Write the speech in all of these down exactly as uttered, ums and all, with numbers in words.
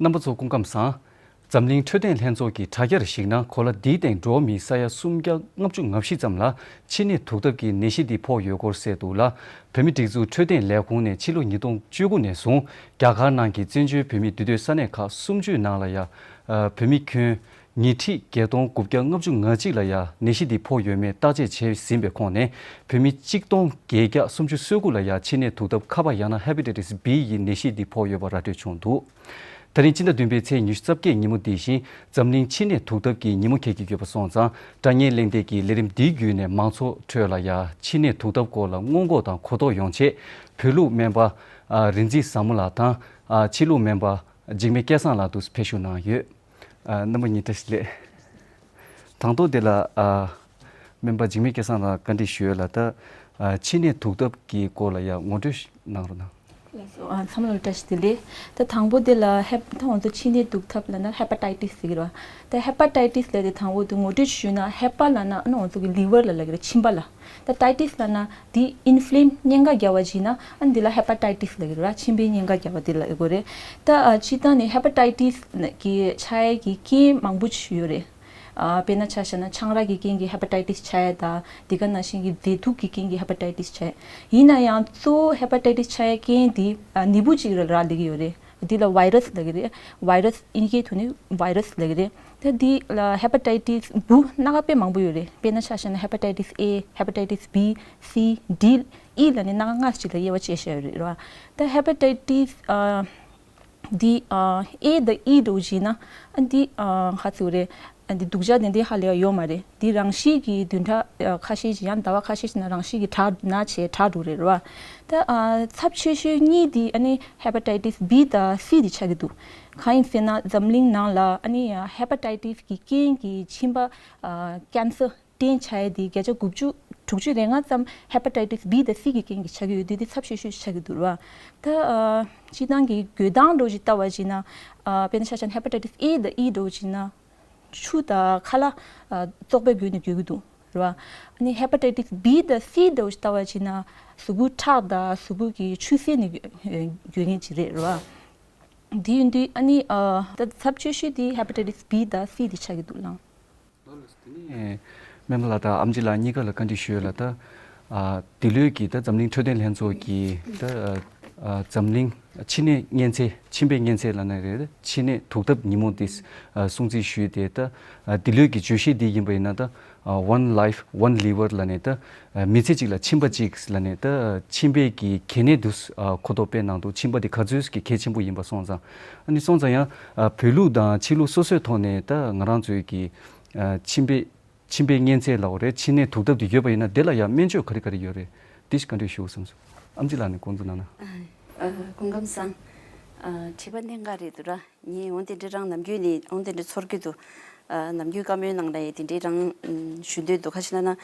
རྣམ་པ་ཚོ་སྐུ་ཁམས་བཟང་། འཛམ་གླིང་འཕྲོད་བསྟེན་ལྷན་ཚོགས་ཀྱིས་དྲ་རྒྱར་གཞིགས་ན། གོ་ལ་འདིའི་སྟེང་འགྲོ་བ་མིའི་ས་ཡ་སུམ་བརྒྱ་ལྔ་བཅུ་ང་བཞི་ཙམ་ལ་མཆིན་ནད་དུག་ཐབས་ཀྱི་ནད་གཞི་འདི་ཕོག་ཡོད་སྐོར་གསལ་འདུག་ལ། བོད་མིའི་སྒྲིག་འཛུགས་འཕྲོད་བསྟེན་ལས་ཁུངས་ནས་ཕྱི་ལོ་ཉིས་སྟོང་བཅུ་དགུ་ནས་བཟུང་རྒྱ་གར་ནང་གི་བཙན་བྱོལ་བོད་མིའི་འདུས་སྡོད་ས་གནས་ཁག་སུམ་ཅུའི་ནང་ལ་ཡ། ཨ། བོད་མི་ཁྱོན་ཉིས་ཁྲི་བརྒྱད་སྟོང་དགུ་བརྒྱ་ལྔ་བཅུ་ང་གཅིག་ལ་ཡ་ནད་གཞི་འདི་ཕོག་ཡོད་མེད་བརྟག་དཔྱད་བྱས་ཟིན་པའི་ཁོངས་ནས། བོད་མི་གཅིག་སྟོང་བརྒྱད་བརྒྱ་སུམ་ཅུ་སོ་དགུ་ལ་ཡ་མཆིན་ནད་དུག་ཐབས་ཁ་པ་ཡང་ན་ཧེ་པ་ཊའི་ཊི་སི་བི་ཡི་ནད་གཞི་འདི་ཕོག་ཡོད་པ་ར་སྤྲོད་བྱུང་འདུག། ད་རིང་སྤྱི་ཟླ་བདུན་པའི་ཚེས་ཉི་ཤུ་རྩ་བརྒྱད་ཉིན་མོ་འདི་བཞིན་འཛམ་གླིང་མཆིན་ནད་དུག་ཐབས་ཀྱི་ཉིན་མོ་འཁེལ་གྱི་ཡོད་པ་སོང་ཙང་། དྲ་བརྙན་གླེང་སྟེགས་ཀྱི་ལས་རིམ་འདི་བརྒྱུད་ནས་མང་ཚོགས་ཁྲོད་ལ་ཡ་མཆིན་ནད་དུག་ཐབས་སྐོར་ལ་སྔོན་འགོག་དང་གོ་རྟོགས་ཡོང་ཆེད། བོད་ལུགས་སྨན་པ་ཨ་རིག་འཛིན་བཟང་མོ་ལགས་དང་། ཨ་ཕྱི་ལུགས་སྨན་པ་འཇིགས་མེད་སྐལ་བཟང་ལགས་འདུག་སེ་ཕེབས་བཞུགས་གནང་ཡོད། ཨ་རྣམ་པ་གཉིས་བཀྲ་ཤིས་བདེ་ལེགས། དང་ཐོག་དེ་ལ་ཨ་སྨན་པ་འཇིགས་མེད་སྐལ་བཟང་ལགས་བཀའ་འདྲི་ཞུ་ཡས་ལ། ད་ཨ་མཆིན་ནད་དུག་ཐབས་ཀྱི་སྐོར་ལ་ཡ་ངོ་སྤྲོད་གནང་རོགས་གནང་། ལགས་སོ། ཨ་ཚང་མ་ལ་བཀྲ་ཤིས་བདེ་ལེགས། ད་དང་པོ་དེ་ལ་ཧེ་ད་ང་ཚོ་མཆིན་ནད་དུག་ཐབས་ལབ་ན་ཧེ་པ་ཊའི་ཊི་སི་ཟེར་གྱི་རེད་བ། ད་ཧེ་པ་ཊའི་ཊི་སི་ལབ་དེ་དང་པོ་དེ་ངོ་སྤྲོད་ཞུས་ན། ཧེ་པ་ལབ་ན་ཨ་ནི་ང་ཚོ་གི་ལི་ཝར་ལ་ལབ་ཀྱི་རེད། མཆིན་པ་ལ། ད་ཊའི་ཊི་སི་ལབ་ན་དེ་ཨིན་ཕི་ལེམ་གཉན་ཁ་རྒྱག་པ་བྱས་ན་ཨ་ནི་དེ་ལ་ཧེ་པ་ཊའི་ཊི་སི་ལབ་ཀྱི་རེད་བ། མཆིན་པའི་གཉན་ཁ་རྒྱག་པ་དེ་ལབ་ཀྱི་རེད། ད་ཨ་སྤྱིར་བཏང་ནས་ཧེ་པ་ཊའི་ཊི་སི་གི་ཆགས་ཡས་ཀྱི་རྐྱེན་མང་པོ་ཅིག་ཡོད་རེད། ཨ་དཔེར་ན་ཆ་བཞག་ན་ཆང་རག་གི་རྐྱེན་གྱིས་ཧེ་པ་ཊའི་ཊི་སི་ཆགས་ཡས་དང་། དེ་ག་ནང་བཞིན་གྱི་མཛེས་སྡུག་གི་རྐྱེན་གྱིས་ཧེ་པ་ཊའི་ཊི་སི་ཆགས་ཡས། ཡིན་ན་ཡང་གཙོ་བོ་ཧེ་པ་ཊའི་ཊི་སི་ཆགས་ཡས་རྐྱེན་དེ་ཨ་ནད་འབུ་ཅིག་ལ་རག་ལས་ཀྱི་ཡོད་རེད། དེ་ལ་བྷའི་ར་སི་ལབ་ཀྱི་རེད། བྷའི་ར་སི་དབྱིན་སྐད་ཐོག་ནས་བྷའི་ར་སི་ལབ་ཀྱི་རེད། ད་འདི་ལ་ཧེ་པ་ཊའི་ཊི་སི་འབུ་སྣ་ཁ་དཔེ་མང་པོ་ཡོད་རེད། དཔེར་ན་ཆ་བཞག་ན་ཧེ་པ་ཊའི་ཊི་སི་ཨེ། ཧེ་པ་ཊའི་ཊི་སི་བི། སི། ཌི། ཨི་ལབ་ནས་སྣ་ཁ་ལྔ་ཅིག་ལ་དབྱེ་བ་ཕྱེ་བཞག་ཡོད་རེད་ར། ད་ཧེ་པ་ཊའི་ཊི་སི་ཨ་འདི་ཨ་ཨེ་དང་ཨི་འདྲ་བོ་བྱས་ན་ཨ་འདི་ཨ་ག་ཚོད་རེད། ཨ་འདི་སྡུག་ཅག་དེ་འདྲ་ཧ་ལས་པ་ཡོད་མ་རེད། འདི་རང་བཞིན་གྱིས་བདུན་ཕྲག་ཨ་ཁ་ཤས་ཤིག་ཡང་ཟླ་བ་ཁ་ཤས་ཤིག་ནང་རང་བཞིན་གྱིས་དྲག་ན་བྱས་དྲག་འགྲོ་རེད་ར། ད་ཨ་ཚབས་ཆེ་ཤོས་གཉིས་འདི་ཨ་ནི་ཧེ་པ་ཊའི་ཊི་སི་བི་དང་སི་འདི་ཆགས་ཀྱི་འདུག། གང་ཡིན་ཟེར་ན་འཛམ་གླིང་ནང་ལ་ཨ་ནི་ཧེ་པ་ཊའི་ཊི་སི་གི་རྐྱེན་གྱིས་མཆིན་པ་ཨ་ཀེན་སར་སྐྲན་ཆགས་ཡས་དེ་བརྒྱ་ཆ་དགུ་བཅུ། དྲུག་ཅུ་རེ་ལྔ་ཙམ་ཧེ་པ་ཊའི་ཊི་སི་བི་དང་སི་གི་རྐྱེན་གྱིས་ཆགས་ཀྱི་ཡོད་དུས་དེ་ཚབས་ཆེ་ཤོས་ཆགས་ཀྱི་འདུག་ར། ད་ཨ་སྤྱིར་བཏང་གི་འགོས་སྟངས་འདྲ་བོ་ཞིག་ལྟ་བ་བྱས་ན། ཨ་དཔེར་ན་ཆ་བཞག་ན་ཧེ་པ་ཊའི་ཊི་སི་ཨེ་དང་ཨི་འདྲ་བོ་བྱས་ན་ཆུ་དང་ཁ་ལག་ཨ་བཙོག་པས་འགོས་ནས་འགོས་ཀྱི་འདུག་ར། ཨ་ནི་ཧེ་པ་ཊའི་ཊི་སི་བི་དང་སི་འདྲ་བོ་ཞིག་ལྟ་བ་བྱས་ན་གཟུགས་པོའི་ཁྲག་དང་གཟུགས་པོ་གི་ཆུ་སེལ་ནས་འགོས་འགོས་མཁན་ཅིག་རེད་ར། དེ་ཡིན་དུས་ཨ་ནི་ཨ་ད་ཚབས་ཆེ་ཤོས་དེ་ཧེ་པ་ཊའི་ཊི་སི་བི་དང་སི་དེ་ཆགས་ཀྱི་འདུག་ལགས། ལགས་སོ། དེ་ནས་སྨན་པ་ལགས་དང་ཨེམ་ཆི་ལགས་གཉིས་ཀ་ལ་བཀའ་འདྲི་ཞུ་ཡས་ལ། ད་ཨ་འདི་ལོའི་གི་ད་འཛམ་གླིང་འཕྲོད་བསྟེན་ལྷན་ཚོགས་ཀྱི་ད་ཨ་འཛམ་གླིང་མཆིན་ནད་གཉན་ཚད། མཆིན་པའི་གཉན་ཚད་ལབ་ན་རེད། མཆིན་ནད་དུག་ཐབས་ཉིན་མོ་འདི་ཨ་སྲུང་བརྩི་ཞུས་ཏེ། ད་ཨ་འདི་ལོའི་གི་བརྗོད་གཞི་འདི་ཡིན་པ་ཡིན་ན། ད་ཨ་One Life One Liver ལབ་ནས། ད་ཨ་མི་ཚེ་གཅིག་ལ་མཆིན་པ་གཅིག་ལབ་ནས། ད་ཨ་མཆིན་པའི་གི་གལ་གནད་དུ་ཨ་གོ་རྟོགས་སྤེལ་གནང་འདུག། མཆིན་པ་འདི་ག་ཚོད་ཀྱི་གལ་ཆེན་པོ་ཡིན་པ་སོང་ཙང་། ཨ་ནི་སོང་ཙང་ཡང་ཨ་བོད་ལུགས་དང་ཕྱི་ལུགས་སོ་སོའི་ཐོག་ནས་ད་ང་རང་ཚོའི་གི་ཨ་མཆིན་པའི་མཆིན་པའི་གཉན་ཚད་ལབ་དགོས་རེད། མཆིན་ནད་དུག་ཐབས་འདི་ཡོད་པ་ཡིན་ན་དེ་ལ་ཡང་སྨན་བཅོས་ག་རེ་ག་རེ་ཡོད་རེད། འདི་ཞིག་བཀའ་འདྲི་ཞུ་བསམ་སོང་། ཨེམ་ཆི་ལགས་ནས་དགོངས་ཚུལ་གནང་ན། ཨ་ཨ་སྐུ་ཁམས་བཟང་། ཨ་དྲི་བ་གནད་འགག་རེད་འདུག་ར། ངས་འོ་དེ་འདྲ་རང་ནམ་རྒྱུན་ནས་འོ་དེ་འདྲ་ཚོར་གྱི་འདུག། ཨ་ནམ་རྒྱུན་བཀའ་མོལ་ནང་ལ་ཡང་དེ་འདྲའི་རང་ཨུམ་ཞུ་འདོད་འདུག། ག་ཅི་ལབ་ན།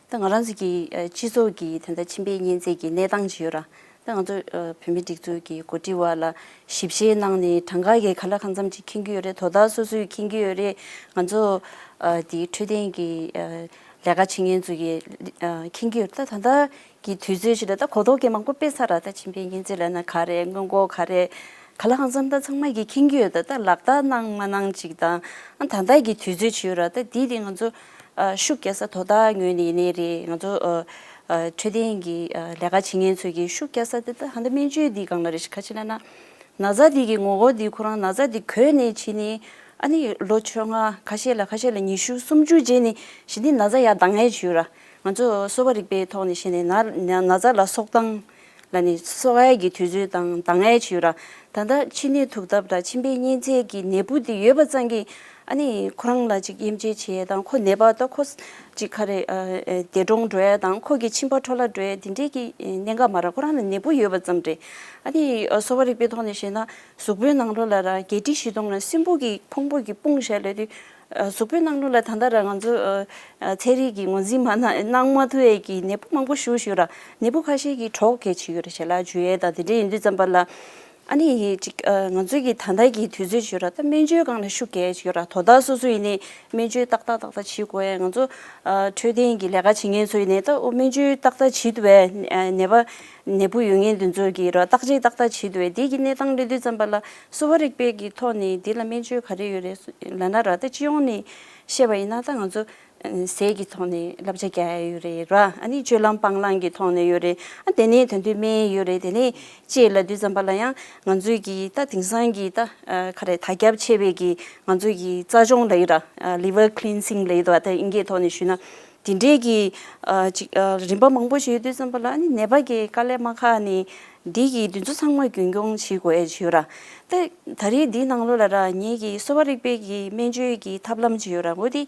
ད་ང་རང་ཚོ་གི་ཨ་སྤྱི་ཚོགས་ཀྱི་ད་ལྟ་མཆིན་པའི་གཉན་ཚད་ཀྱི་གནས་སྟངས་ཅིག་ཡོད་ར། ད་ང་ཚོ་ཨ་བོད་མི་སྒྲིག་འཛུགས་ཀྱི་འགོ་ཁྲིད་པ་ལ་ཞིབ་བཤེར་གནང་ནས་གྲངས་ཀ་གི་ག་ལ་གང་འཚམ་ཅིག་མཁྱེན་གྱི་ཡོད་རེད། དོ་བདག་སོ་སོས་མཁྱེན་གྱི་ཡོད་རེད། ང་ཚོ་ཨ་དེའི་འཕྲོད་བསྟེན་གྱི་ཨ་ལས་ཀ་བྱེད་མཁན་ཚོ་གིས་ཨ་མཁྱེན་གྱི་ཡོད་རེད། ད་ད་ལྟ་གི་དུས་ཚོད་ཅིག་ལ་ད་གོ་རྟོགས་ཀྱི་མང་པོ་སྤེལ་ཚར་ར། ད་མཆིན་པའི་གཉན་ཚད་ལབ་ན་ག་རེ། སྔོན་འགོག་ག་རེ། ག་ལ་གང་འཚམ་ད་ཚང་མ་གིས་མཁྱེན་གྱི་ཡོད། ད་ད་ལག་བསྟར་གནང་མ་གནང་ཅིག་དང་། ཨ་ད་ལྟ་གི་དུས་ཚོད་ཅིག་ཡོད་ར། ད་འདི་དེ་ང་ཚོ་ཨ་ཤུགས་རྒྱག་ས་དོ་བདག་ངོས་ནས་ཡིན་ནའི་རེད། ང་ཚོ་ཨ་ཨ་འཕྲོད་བསྟེན་གྱི་ཨ་ལས་ཀ་བྱེད་མཁན་ཚོས་ཀྱིས་ཤུགས་རྒྱག་ས་དེ་ད་ཧ་ད་སྨན་བཅོས་འདི་སྒང་ལ་རེད་ཤག། ག་ཅི་ལབ་ན། ན་ཚ་འདི་གི་ངོ་རྒོལ་འདི་ཁོ་རང་ན་ཚ་འདི་འགོས་ནས་ཕྱིན་ནས་ཨ་ནི་ལོ་བཅོ་ལྔ་ཁ་ཤས་ལ་ཁ་ཤས་ལ་ཉི་ཤུ་སུམ་ཅུ་རྗེས་ནས་གཞི་འདི་ན་ཚ་ཡར་ལྡང་ཡས་ཅིག་ཡོད་ར། ང་ཚོ་གསོ་བ་རིག་པའི་ཐོག་ནས་བཤད་ནས་ན་ན་ན་ཚ་ལ་སྲོག་ལྡང་ལབ་ནས་གསོ་ཡས་ཀྱི་དུས་ཚོད་དང་ལྡང་ཡས་ཅིག་ཡོད་ར། ད་ལྟ་མཆིན་ནད་དུག་ཐབས་དང་མཆིན་པའི་གཉན་ཚད་ཀྱི་ནད་འབུ་འདི་ཡོད་པ་ཙང་གིས་ཨ་ནི་ཁོ་རང་ལ་ཅིག་དབྱེ་འབྱེད་བྱེད་ཡས་དང་། ཁོ་ནད་པ་ད་ཁོ་ཅིག་ག་རེ་ཨ་ཨ་འདས་གྲོངས་འགྲོ་ཡས་དང་། ཁོ་གི་མཆིན་པ་འཕྲོ་བརླག་འགྲོ་ཡས་དེ་འདྲས་ཀྱི་གནད་འགག་མ་རེད། ཁོ་རང་ལ་ནད་འབུ་ཡོད་པ་ཙམ་རེད། ཨ་ནི་ཨ་གསོ་བ་རིག་པའི་ཐོག་ནས་བཤད་ན་གཟུགས་པོའི་ནང་ལོགས་ལ་ར་གད་ཕྲིག་བཞི་སྟོང་ལ་སྲིན་འབུ་གི་ཕུང་པོ་གི་སྤུངས་བཞག་ལབ་དུས། ཨ་གཟུགས་པོའི་ནང་ལོགས་ལ་ད་ལྟ་ར་ང་ཚོ་ཨ་ཨ་ཚན་རིག་གི་ངོས་འཛིན་མ་གནང་གནང་མ་ཐུབ་ཡས་ཀྱི་ནད་འབུ་མང་པོ་ཞེ་པོ་ཅིག་ཡོད་ར། ནད་འབུ་ཁ་ཤས་ཀྱིས་གྲོགས་གལ་ཆེ་ཡོད་རེད། ཞལ་ལག་འཇུ་ཡས་དང་དེ་འདྲས་ཡིན་དུས་ཙམ་པ་ལ། ཨ་ནི་ཅིག་ཨ་ང་ཚོའི་གི་ད་ལྟ་གི་དུས་ཚོད་ཅིག་ཡོད་ར། ད་སྨན་བཅོས་སྒང་ལ་ཤུགས་རྒྱག་ཅིག་ཡོད་ར། དོ་བདག་སོ་སོ་ཡིན་ནའི་སྨན་བཅོས་ཏག་ཏག་ཏག་ཏག་བྱེད་དགོས་ཡ། ང་ཚོ་ཨ་འཕྲོད་བསྟེན་གྱི་ལས་ཀ་བྱེད་མཁན་ཚོ་ཡིན་ནའི་ད་ཨོ་སྨན་བཅོས་ཏག་ཏག་བྱེད་ཐུབ་པའི་ཨ་ནད་པ་ནད་འབུ་ཡོད་མཁན་དེ་ཚོ་གི་ར་བརྟག་དཔྱད་ཏག་ཏག་བྱེད་ཐུབ་པའི་དེ་གི་གནས་སྟངས་སླེབས་དུས་ཙམ་པ་ལ་གསོ་བ་རིག་པའི་གི་ཐོག་ནས་དེ་ལ་སྨན་བཅོས་ག་རེ་ཡོད་རེད་ལབ་ན་ར། ད་སྤྱི་ཡོངས་ནས་བཤད་པ་ཡིན་ན་ད་ང་ཚོ་ཟས་ཀྱི་ཐོག་ནས་བསླབ་བྱ་རྒྱག་ཡ་ཡོད་རེད་ར། ཨ་ནི་སྤྱོད་ལམ་སྤང་བླང་གི་ཐོག་ནས་ཡོད་རེད། ཨ་དེ་ནས་ད་དུང་སྨན་ཡོད་རེད། དེ་ནས་ཅེས་ལབ་དུས་ཙམ་པ་ལ་ཡང་ང་ཚོའི་གི་ད་དེང་སང་གི་ད་ཨ་ག་རེ་དར་ཁྱབ་ཆེ་བའི་གི་ང་ཚོའི་གི་རྩ་སྦྱོང་ལབ་ཡོད་ར། ཨ་liver cleansing ལབ་ཡོད་དོ། ད་ཨིན་སྐད་ཐོག་ནས་ཞུས་ན་དེ་འདྲའི་གི་ཨ་ཅིག་ཨ་རིམ་པ་མང་པོ་ཞིག་ཡོད་དུས་ཙམ་པ་ལ་ཨ་ནི་ནད་པ་གི་དཀའ་ལས་མ་ཁག་ནི་འདི་གི་དུས་ཚོད་ཚང་མ་རྒྱུན་འཁྱོངས་བྱེད་དགོས་ཡ་ཞིག་ཡོད་ར། ད་ད་རེས་འདིའི་ནང་ལོགས་ལ་ར་ངེད་ཀྱི་གསོ་བ་རིག་པའི་གི་སྨན་བཅོས་ཀྱི་ཐབས་ལམ་ཅིག་ཡོད་ར། འོ་དེ་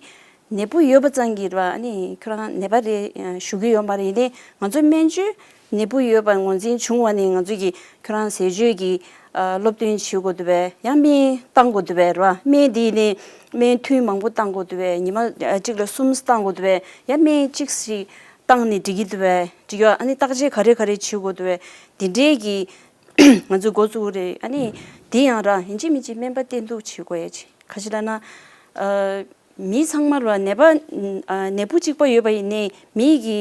ནད་འབུ་ཡོད་པ་ཙམ་གྱིས་ར་ཨ་ནི་ཁྱོད་རང་ནད་པ་རེད་ཞུ་གི་ཡོད་མ་རེད། ཡིན་ནའི་ང་ཚོའི་སྨན་བཅོས་ནད་འབུ་ཡོད་པ་ངོས་འཛིན་བྱུང་བ་ནི་ང་ཚོས་ཀྱི་ཁྱོད་རང་ཟས་སྤྱོད་ཀྱི་ཨ་སློབ་སྟོན་བྱེད་དགོས་འདུག་པས། ཡང་སྨན་བཏང་དགོས་འདུག་པས་ར། སྨན་དེ་ནི་སྨན་ཐུན་མང་པོ་བཏང་དགོས་འདུག་པས། ཉི་མ་ཨ་གཅིག་ལ་གསུམ་བཏང་དགོས་འདུག་པས། ཡང་སྨན་གཅིག་ཞིག་བཏང་ནས་འགྲིག་གི་འདུག་པས། ཅིག་ཡོད་ཨ་ནི་བརྟག་དཔྱད་ག་རེ་ག་རེ་བྱེད་དགོས་འདུག་པས། དེ་འདྲའི་གི་ང་ཚོས་འགོ་བཙུགས་རེད། ཨ་ནི་དེ་ཡང་ར་ཡིན་གཅིག་མིན་གཅིག་སྨན་པ་བསྟེན་གཏུག་བྱེད་དགོས་ཡ་ཅིག་ག་ཅི་ལབ་ན། ཨ་མི་ཚང་མ་ལ་ནད་པ་ཨ་ནད་འབུ་གཅིག་པ་ཡོད་པ་ཡིན་ནའི་མིའི་གི་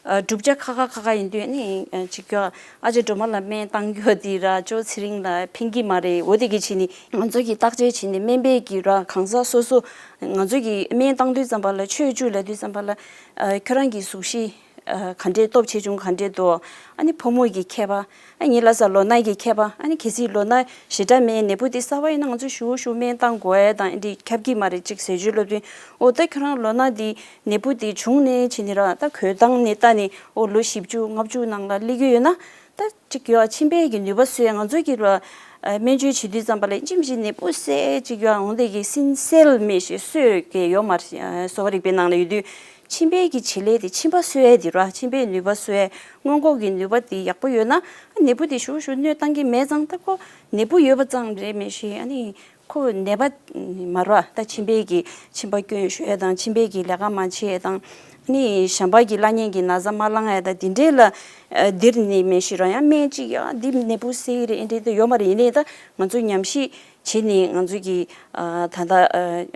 ཨ་གྲུབ་ཆ་ཁག་ཁག་ཁག་ཁག་ཡིན་དུས་ཨ་ནི་ཨ་ཅིག་ཀྱང་ཨ་ཅེ་སྒྲོལ་མ་ལ་སྨན་བཏང་རྒྱུ་དེ་ར། ཅོ་ཚེ་རིང་ལ་ཕན་གྱི་མ་རེད། འོ་དེ་གི་བྱས་ནས་ང་ཚོ་གི་བརྟག་དཔྱད་བྱས་ནས་སྨན་པའི་གི་ར་གང་ཟག་སོ་སོ་ང་ཚོ་གི་སྨན་བཏང་དུས་ཙམ་པ་ལ་ཆོས་བཅུ་ལབ་དུས་ཙམ་པ་ལ་ཨ་ཁྱོད་རང་གི་གཟུགས་གཞི་ཨ་ག་འདྲས་སྟོབས་ཆེ་ཆུང་ག་འདྲས་འདུག་ཨ་ནི་ཕོ་མོ་གི་ཁྱད་པར། ཨ་ངའི་ལ་ས་ལོ་ན་གི་ཁྱད་པར། ཨ་ནི་གལ་སྲིད་ལོ་ན་ཞེ་དྲག་མེད་ནད་འབུ་དེ་གསར་པ་ཡིན་ན་ང་ཚོ་ཞུ་ཞུ་སྨན་བཏང་དགོས་ཡ་དང་ཨ་འདྲས་ཁྱབ་ཀྱི་མ་རེད། ཅིག་ཟས་སྤྱོད་སློབ་སྟོན། འོ་ད་ཁྱོད་རང་ལོ་ན་དེ་ནད་འབུ་དེ་བྱུང་ནས་ཕྱིན་ནི་ར་ད་གོས་སྟངས་ནས་ལྟ་ནས་འོ་ལོ་བཞི་བཅུ་ལྔ་བཅུ་ནང་ལ་སླེབས་ཀྱི་ཡོད་ན་ད་ཅིག་ཡོད་མཆིན་པའི་གི་ནུས་པ་གསོ་ཡ། ང་ཚོ་གི་ར་སྨན་བཅོས་བྱེད་དུས་ཙམ་པ་ལ་ཅིམ་ཞིག་ནད་འབུ་གསལ་ཅིག་ཡོད་འོང་དེ་གི་སིན་སེལ་མེ་ཞིག་གསོས་གི་ཡོད་མ་རེད། གསོ་བ་རིག་པའི་ནང་ལ་ཡོད་དུས། མཆིན་པའི་གི་བྱེད་ལས་དེ་མཆིན་པ་གསོ་ཡས་དེ་ར། མཆིན་པའི་ནུས་པ་གསོ་ཡས་སྔོན་འགོག་གི་ནུས་པ་དེ་ཡག་པོ་ཡོད་ན་ནད་འབུ་དེ་ཞུ་ཞུ་གནོད་བཏང་གི་མེད་ཙང་ད་ཁོ་ནད་འབུ་ཡོད་པ་ཙམ་རེད་མེད་ཤེས། ཨ་ནི་ཁོ་ནད་པ་མ་ར་ད་མཆིན་པའི་གི་མཆིན་པ་སྐྱོན་ཞུ་ཡས་དང་མཆིན་པའི་གི་ལས་ཀ་མ་བྱེད་ཡས་དང་ཨ་ནི་གཞན་པ་གི་བླ་གཉན་གི་ན་ཚ་མ་ལངས་ཡས་དང་དེ་འདྲས་ལ་འདིར་ནི་མེད་ཤེས་ར། ཡང་སྨན་གཅིག་ཡང་འདི་ནད་འབུ་སེལ་གི་རེད་ཨེ་འདྲས་ད་ཡོད་མ་རེད། ཡིན་ནའི་ད་ང་ཚོ་ཉམས་ཞིབ་བྱས་ནས་ང་ཚོས་ཀྱི་ཨ་ད་ལྟ་ཨ་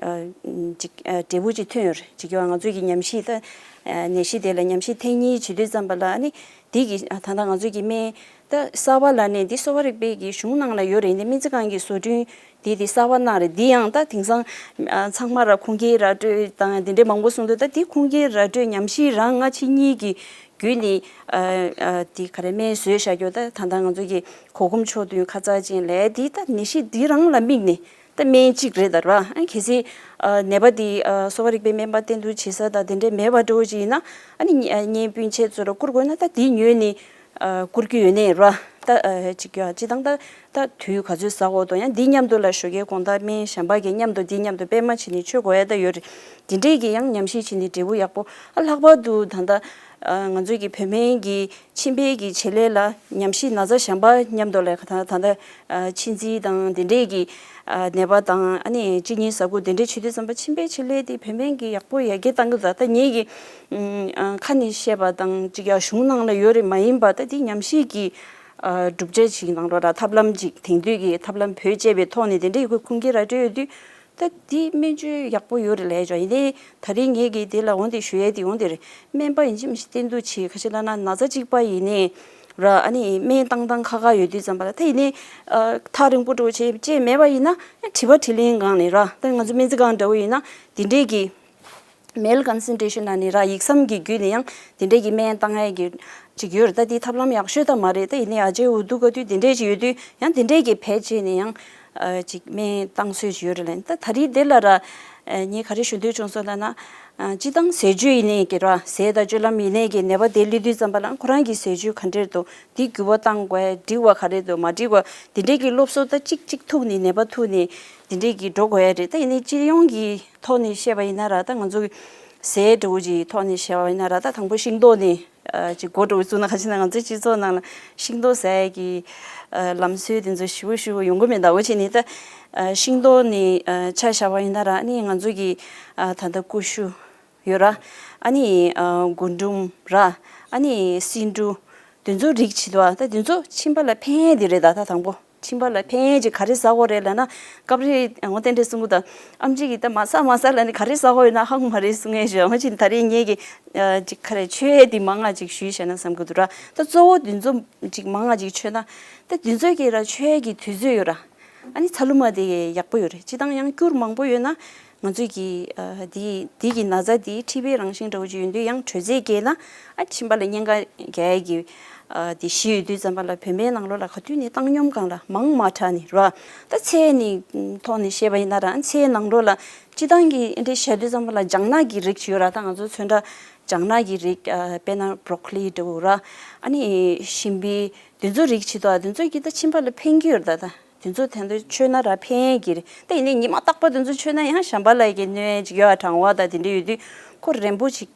ཨ་ཅིག་ཨ་འབྲས་བུ་ཅིག་ཐོན་ཡོད་རེད། ཅིག་ཡང་ང་ཚོས་ཀྱི་ཉམས་ཞིབ་ད་ཨ་ནད་གཞི་དེ་ལ་ཉམས་ཞིབ་ཐེངས་གཉིས་བྱེད་དུས་ཙམ་པ་ལ་ཨ་ནི་འདི་གི་ཨ་ད་ལྟ་ང་ཚོས་ཀྱི་སྨན་ད་གསར་པ་ལ་ནས་འདི་གསོ་བ་རིག་པའི་གི་གཞུང་ནང་ལ་ཡོད་རེད། འདི་སྨན་རྩིས་ཁང་གི་བཟོ་སྐྲུན་འདི་འདི་གསར་པ་གནང་རེད། འདི་ཡང་ད་དེང་སང་ཨ་ཚང་མ་ར་ཁུངས་སྐྱེལ་ར་སྤྲོད་དང་འདི་འདྲའི་མང་པོ་གསུངས་འདུག་ད་འདི་ཁུངས་སྐྱེལ་ར་སྤྲོད་ཉམས་ཞིབ་རང་སྔ་ཕྱི་གཉིས་ཀྱི་བརྒྱུད་ནས་ཨ་ཨ་དེ་ག་རེ་སྨན་བཟོས་བཞག་རྒྱུ་ད་ད་ལྟ་ང་ཚོ་གི་གོ་གུམ་ཕྱོགས་བསྟུན་ཁ་ཚ་ཅན་ལས་དེ་ད་ནད་གཞི་འདི་རང་ལ་དམིགས་ནས་ད་སྨན་གཅིག་རེད་ད་ར། ཨ་གལ་སྲིད་ཨ་ནད་པ་དེ་ཨ་གསོ་བ་རིག་པའི་སྨན་པ་བསྟེན་གཏུག་བྱེད་ས་དང་དེ་འདྲས་མེད་པ་འདྲ་བོ་ཅིག་ཡིན་ན་ཨ་ནི་ཉེ་ཨ་གཉེན་སྤུན་མཆེད་ཚོ་ལ་བསྐུར་དགོས་ན་ད་དེ་ཉོས་ནས་ཨ་བསྐུར་རྒྱུ་ཡོད་ནའི་ར། ད་ཨ་ཅིག་ཡ་སྤྱི་བཏང་ད་ད་དུས་ག་ཚོད་ཟ་དགོས་དང་ཡང་འདི་མཉམ་དུ་ལ་ཞོགས་ཀའི་དགོང་དག་སྨན་གཞན་པ་གི་མཉམ་དུ་འདི་མཉམ་དུ་སྤེལ་མ་བྱེད་ནས་མཆོད་དགོས་ཡ་ད་ཡོད་རེད། དེ་འདྲས་ཀྱི་ཡང་ཉམས་ཞིབ་བྱས་ནས་འབྲས་བུ་ཡག་པོ་ཨ་ལྷག་པར་དུ་ད་ལྟ་ཨ་ང་ཚོས་ཀྱི་བོད་སྨན་གྱི་མཆིན་པའི་གི་བྱེད་ལས་ལ་ཉམས་ཞིབ་ན་ཚ་གཞན་པ་མཉམ་དུ་ལ་ད་ད་ལྟ་ཨ་མཆིན་ཚིལ་དང་དེ་འདྲས་ཀྱི་ཨ་ནད་པ་དང་ཨ་ནི་གཅིན་སྙི་ཟ་ཁུ་དེ་འདྲས་བྱེད་དུས་ཙམ་པ་མཆིན་པའི་བྱེད་ལས་དེ་བོད་སྨན་གྱི་ཡག་པོ་ཡར་རྒྱས་བཏང་གི་འདུག་ད་ངེད་ཀྱི་ཨ་ཁ་ནས་བཤད་པ་དང་ཅིག་ཡ་གཞུང་ནང་ལ་ཡོད་རེད་མ་ཡིན་པ་ད་དེ་ཉམས་ཞིབ་ཀྱི་ཨ་གྲུབ་འབྲས་ཅིག་ནང་ལོགས་ལ་ཐབས་ལམ་ཅིག་དེང་དུས་ཀྱི་ཐབས་ལམ་བེད་སྤྱད་པའི་ཐོག་ནས་དེ་འདྲས་ཁུངས་སྐྱེལ་ར་སྤྲོད་ཡོད་དུས། ད་འདི་སྨན་བཅོས་ཡག་པོ་ཡོད་རེད་ལས་ཀྱང་ཡིན་ཏེ། ད་རིང་ངེད་ཀྱིས་དེ་ལ་འོང་དེ་ཞུ་ཡས་དེ་འོང་དེ་རེད། སྨན་པ་ཡིན་གཅིག་མིན་གཅིག་བསྟེན་གཏུག་བྱེད་ཁ་ཤས་ལ་ན་ན་ཚ་གཅིག་པ་ཡིན་ནའི་ར་ཨ་ནི་སྨན་བཏང་སྟངས་ཁག་ཁག་ཡོད་དུས་ཙམ་པ་ལ་ད་ཡིན་ནའི་ཨ་ཐག་རིང་པོ་འགྲོ་བྱེད་བྱེད་མེད་པ་ཡིན་ན་དྲི་བ་དྲིས་ལན་སྒང་ནས་ར་ད་ང་ཚོ་སྨན་རྩིས་ཁང་འདྲ་བོ་ཡིན་ན་དེ་འདྲས་ཀྱི་མེལ་ཀོན་སེན་ཊྲེ་ཤན་ལ་ནི་ར་ཡིག་ཟམ་གྱི་བརྒྱུད་ནས་ཡང་དེ་འདྲས་ཀྱི་སྨན་བཏང་ཡས་ཀྱི་ཅིག་ཡོད་རེད། ད་དེའི་ཐབས་ལམ་ཡག་ཤོས་ད་མ་རེད། ད་ཡིན་ནའི་ཨ་ཅེ་འུ་དུ་ག་དུས་དེ་འདྲས་ཅིག་ཡོད་དུས་ཡང་དེ་འདྲས་ཀྱི་བེད་སྤྱད་ནས་ཡང་ཨ་ཅིག་སྨན་བཏང་སྲོལ་ཅིག་ཡོད་རེད་ལན། ད་ད་རེས་དེ་ལ་ར་ཨ་ངས་ག་རེ་ཞུ་འདོད་བྱུང་སོང་ལབ་ན། ཨ་སྤྱི་བཏང་ཟས་སྤྱོད་ཡིན་ནའི་གི་ར་ཟས་དང་སྤྱོད་ལམ་ཡིན་ནའི་གི་ནད་པ་དེ་སླེབས་དུས་ཙམ་པ་ལ་ཁོ་རང་གི་ཟས་སྤྱོད་ག་འདྲས་འདུག་འདི་འགྱུར་བ་བཏང་དགོས་འགྲིག་པ་ག་རེ་འདུག་མ་འགྲིག་པ་དེ་འདྲས་ཀྱི་སློབ་གསོ་ད་གཅིག་གཅིག་ཐུག་ནས་ནད་པ་ཐུག་ནས་དེ་འདྲས་ཀྱི་འགྲོ་དགོས་ཡ་རེད། ད་ཡིན་ནའི་སྤྱི་ཡོངས་ཀྱི་ཐོག་ནས་བཤད་པ་ཡིན་ན་ར་ད་ང་ཚོ་གི་ཟས་འདྲ་བོ་ཅིག་ཐོག་ནས་བཤད་པ་ཡིན་ན་ར་ད་དང་པོ་ཤིང་ཏོག་ནས་ཨ་ཅིག་འགོ་འདྲ་བོ་བཙུགས་ན་ག་ཅི་ན་ང་ཚོའི་སྤྱི་ཚོགས་ནང་ལ་ཤིང་ཏོག་ཟ་ཡ་གི་ཨ་ལམ་སྲོལ་དེ་ཚོ་ཞིབ་པོ་ཞིབ་པོ་ཡོང་གི་མེད་ད། འོ་བྱས་ནས་ད་ཨ་ཤིང་ཏོག་ནས་ཨ་ཆ་བཞག་པ་ཡིན་ན་ར་ཨ་ནི་ང་ཚོ་གི་ཨ་ད་ལྟ་ཀུ་ཤུ་ཡོད་ར། ཨ་ནི་ཨ་རྒུན་འབྲུམ་ར། ཨ་ནི་སེ་འབྲུ། དེ་ཚོ་རིགས་བྱེད་དོ། ད་དེ་ཚོ་མཆིན་པ་ལ་ཕན་ཡས་དེ་རེད། ད་ད་དང་པོ་ མཆིན་པ་ལ་ཕན་ཡས་ཅིག་ག་རེ་ཟ་དགོས་རེད་ལབ་ན། སྐབས་རེ་ངོ་རྟེན་འབྲེལ་གསུང་གི་འདུག་ཨམ་ཆི་གིས་ད་མ་ཟ་མ་ཟ་ལབ་ནས་ག་རེ་ཟ་དགོས་ཡོད་ན་ཧ་གོ་མ་རེད་གསུང་ངས་ཞུ། ངོ་ཅིག་ད་རེས་ངེད་ཀྱི་ཅིག་ག་རེ་མཆོད་ཡས་འདི་མང་ང་ཅིག་ཞུས་བྱས་ན་བསམ་གི་འདུག་ར། ད་གཙོ་བོ་འདི་ཚོ་ཅིག་མང་ང་ཅིག་མཆོད་ན། ད་འདི་ཚོ་གི་ར་མཆོད་ཡས་ཀྱི་དུས་ཚོད་ཡོད་ར། ཨ་ནི་ཚ་ལུ་མ་དེ་ཡག་པོ་ཡོད་རེད། སྤྱི་བཏང་ཡང་སྐྱུར་མང་པོ་ཡོད་ན་ང་ཚོས་ཀྱི་ཨ་དེ་དེ་གི་ན་ཚ་དེ་མཁྲིས་པའི་རང་བཞིན་འདྲ་བོ་ཅིག་ཡོད་དུས་ཡང་དྲོད་ཚད་བརྒལ་ན་ཨ་མཆིན་པ་ལ་གཉན་ཁ་རྒྱག་ཡས་ཀྱི་ཨ་དེ་གཞི་ཡོད་དུས་ཙམ་པ་ལ་བོད་པའི་ནང་ལོགས་ལ་ག་དུས་ནས་བཏང་སྙོམས་སྒང་ལ་མང་མ་དྲགས་ནས་ར། ད་ཚལ་ནི་ཐོག་ནས་བཤད་པ་ཡིན་ན་ར། ཨ་ཚལ་ནང་ལོགས་ལ་སྤྱི་བཏང་གི་ཨ་འདྲ་བཤད་དུས་ཙམ་པ་ལ་ལྗང་ནག་གི་རིགས་ཅིག་ཡོད་ར། ད་ང་ཚོ་ཚོན་ཁྲ་ལྗང་ནག་གི་རིགས་ཨ་དཔེར་ན་བྷོ་རོ་ཀོ་ལི་འདྲ་བོ་ར། ཨ་ནི་ཤིང་བི། དེ་ཚོ་རིགས་ཅིག་འདུག་དེ་ཚོ་གིས་ད་མཆིན་པ་ལ་ཕན་གྱི་ཡོད་རེད་ད། ད་དེ་ཚོ་དེ་འདྲ་མཆོད་ན་ར་ཕན་གྱི་རེད། ད་ཡིན་ནའི་ཉི་མ་རྟག་པར་དེ་ཚོ་མཆོད་ན་ཡང་བྱམས་པ་ལ་ཡི་གེ་གནོད་ཅིག་ཡོད་ཨ། གྲང་བ་དང་དེ་འདྲ་ཡོད་དུས་ཁོ་རན་པོ་ཅིག་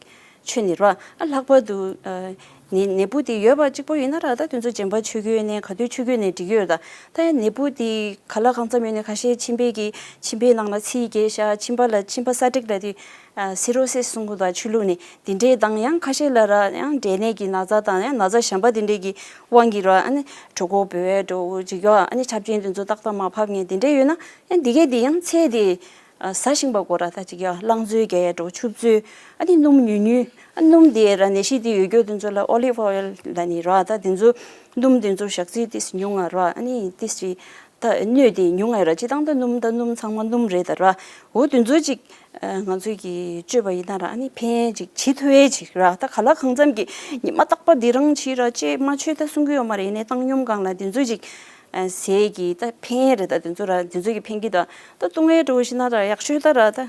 མཆོད་ནི་རེད་བ། ཨ་ལྷག་པར་དུ་ཨ་ནད་ནད་འབུ་དེ་ཡོད་པ་གཅིག་པོ་ཡིན་ན་ར། ད་དེ་ཚོ་རྗེན་པ་མཆོད་ཀྱི་ཡོད་ནའི་ག་དུས་མཆོད་ཀྱི་ཡོད་ནའི་འགྲིག་གི་ཡོད་རེད་ད། ད་ཡང་ནད་འབུ་དེ་ག་ལ་གང་འཚམ་ཡོད་ནའི་ཁ་ཤས་མཆིན་པའི་གི་མཆིན་པའི་ནང་ལ་ཚིལ་རྒྱས་ཤག་མཆིན་པ་ལ་མཆིན་པ་སྲ་མཁྲེགས་ལབ་དུས། ཨ་སི་རོ་སིས་གསུང་གི་འདུག་ཆོས་ལུགས་ནས་དེ་འདྲའི་དང་ཡང་ཁ་ཤས་ལ་ར་ཡང་འབྲས་ནད་ཀྱི་ན་ཚ་དང་ཡང་ན་ཚ་གཞན་པ་དེ་འདྲའི་གི་དབང་གིས་ར། ཨ་ནི་གྲོད་ཁོག་འབོལ་བའི་འགྲོ་འུ་ཅིག་ཡོད། ཨ་ནི་ཆབ་ཆེན་དེ་ཚོ་ཏག་ཏག་མ་ཕབ་མཁན་དེ་འདྲ་ཡོད་ན་ཡང་འདི་གས་དེ་ཡང་ཚལ་དེ་ཨ་ཟ་ཤིང་པ་དགོས་ར། ད་ཅིག་ཡ་རླངས་བཙོས་རྒྱག་ཡ་འགྲོ་ཆུ་བཙོས། ཨ་ནི་སྣུམ་ཉུང་ཉུང་། ཨ་སྣུམ་དེ་ར་ནད་གཞི་དེ་ཡོད་རྒྱུ་དེ་ཚོ་ལ་ཨོ་ལིབ་ཨོ་ཡལ་ལབ་ནི་ར། ད་དེ་ཚོ་སྣུམ་དེ་ཚོ་ཞག་ཚི་ཏིས་ཉུང་ང་ར། ཨ་ནི་ཏིས་ཅིག་ད་སྣོད་དེ་ཉུང་ང་ར། སྤྱི་བཏང་ད་སྣུམ་ད་སྣུམ་ཚང་མ་སྣུམ་རེད་ད་ར། འོ་དེ་ཚོ་ཅིག་ཨ་ང་ཚོས་ཀྱིས་སྤྱོད་པ་ཡིན་ན་ར། ཨ་ནི་ཕན་ཅིག་བྱེད་ཐུབ་ཡས་ཅིག་ར། ད་ག་ལ་གང་འཚམ་གྱི་ཉི་མ་རྟག་པར་འདི་རང་བྱེད་ར་ཅེས་མ་བྱོས་ད་གསུང་གི་ཡོད་མ་རེད། ཡིན་ནའི་བཏང་སྙོམས་སྒང་ལ་དེ་ཚོ་ཅིག་ཨ་ཟས་ཀྱི་ད་ཕན་རེད། ད་དེ་ཚོ་ར་དེ་ཚོ་གི་ཕན་གྱི་ད་ད་བཏུང་ཡས་འགྲོ་བཞིན་ན་ར་ཡག་ཤོས་ད་ར། ད་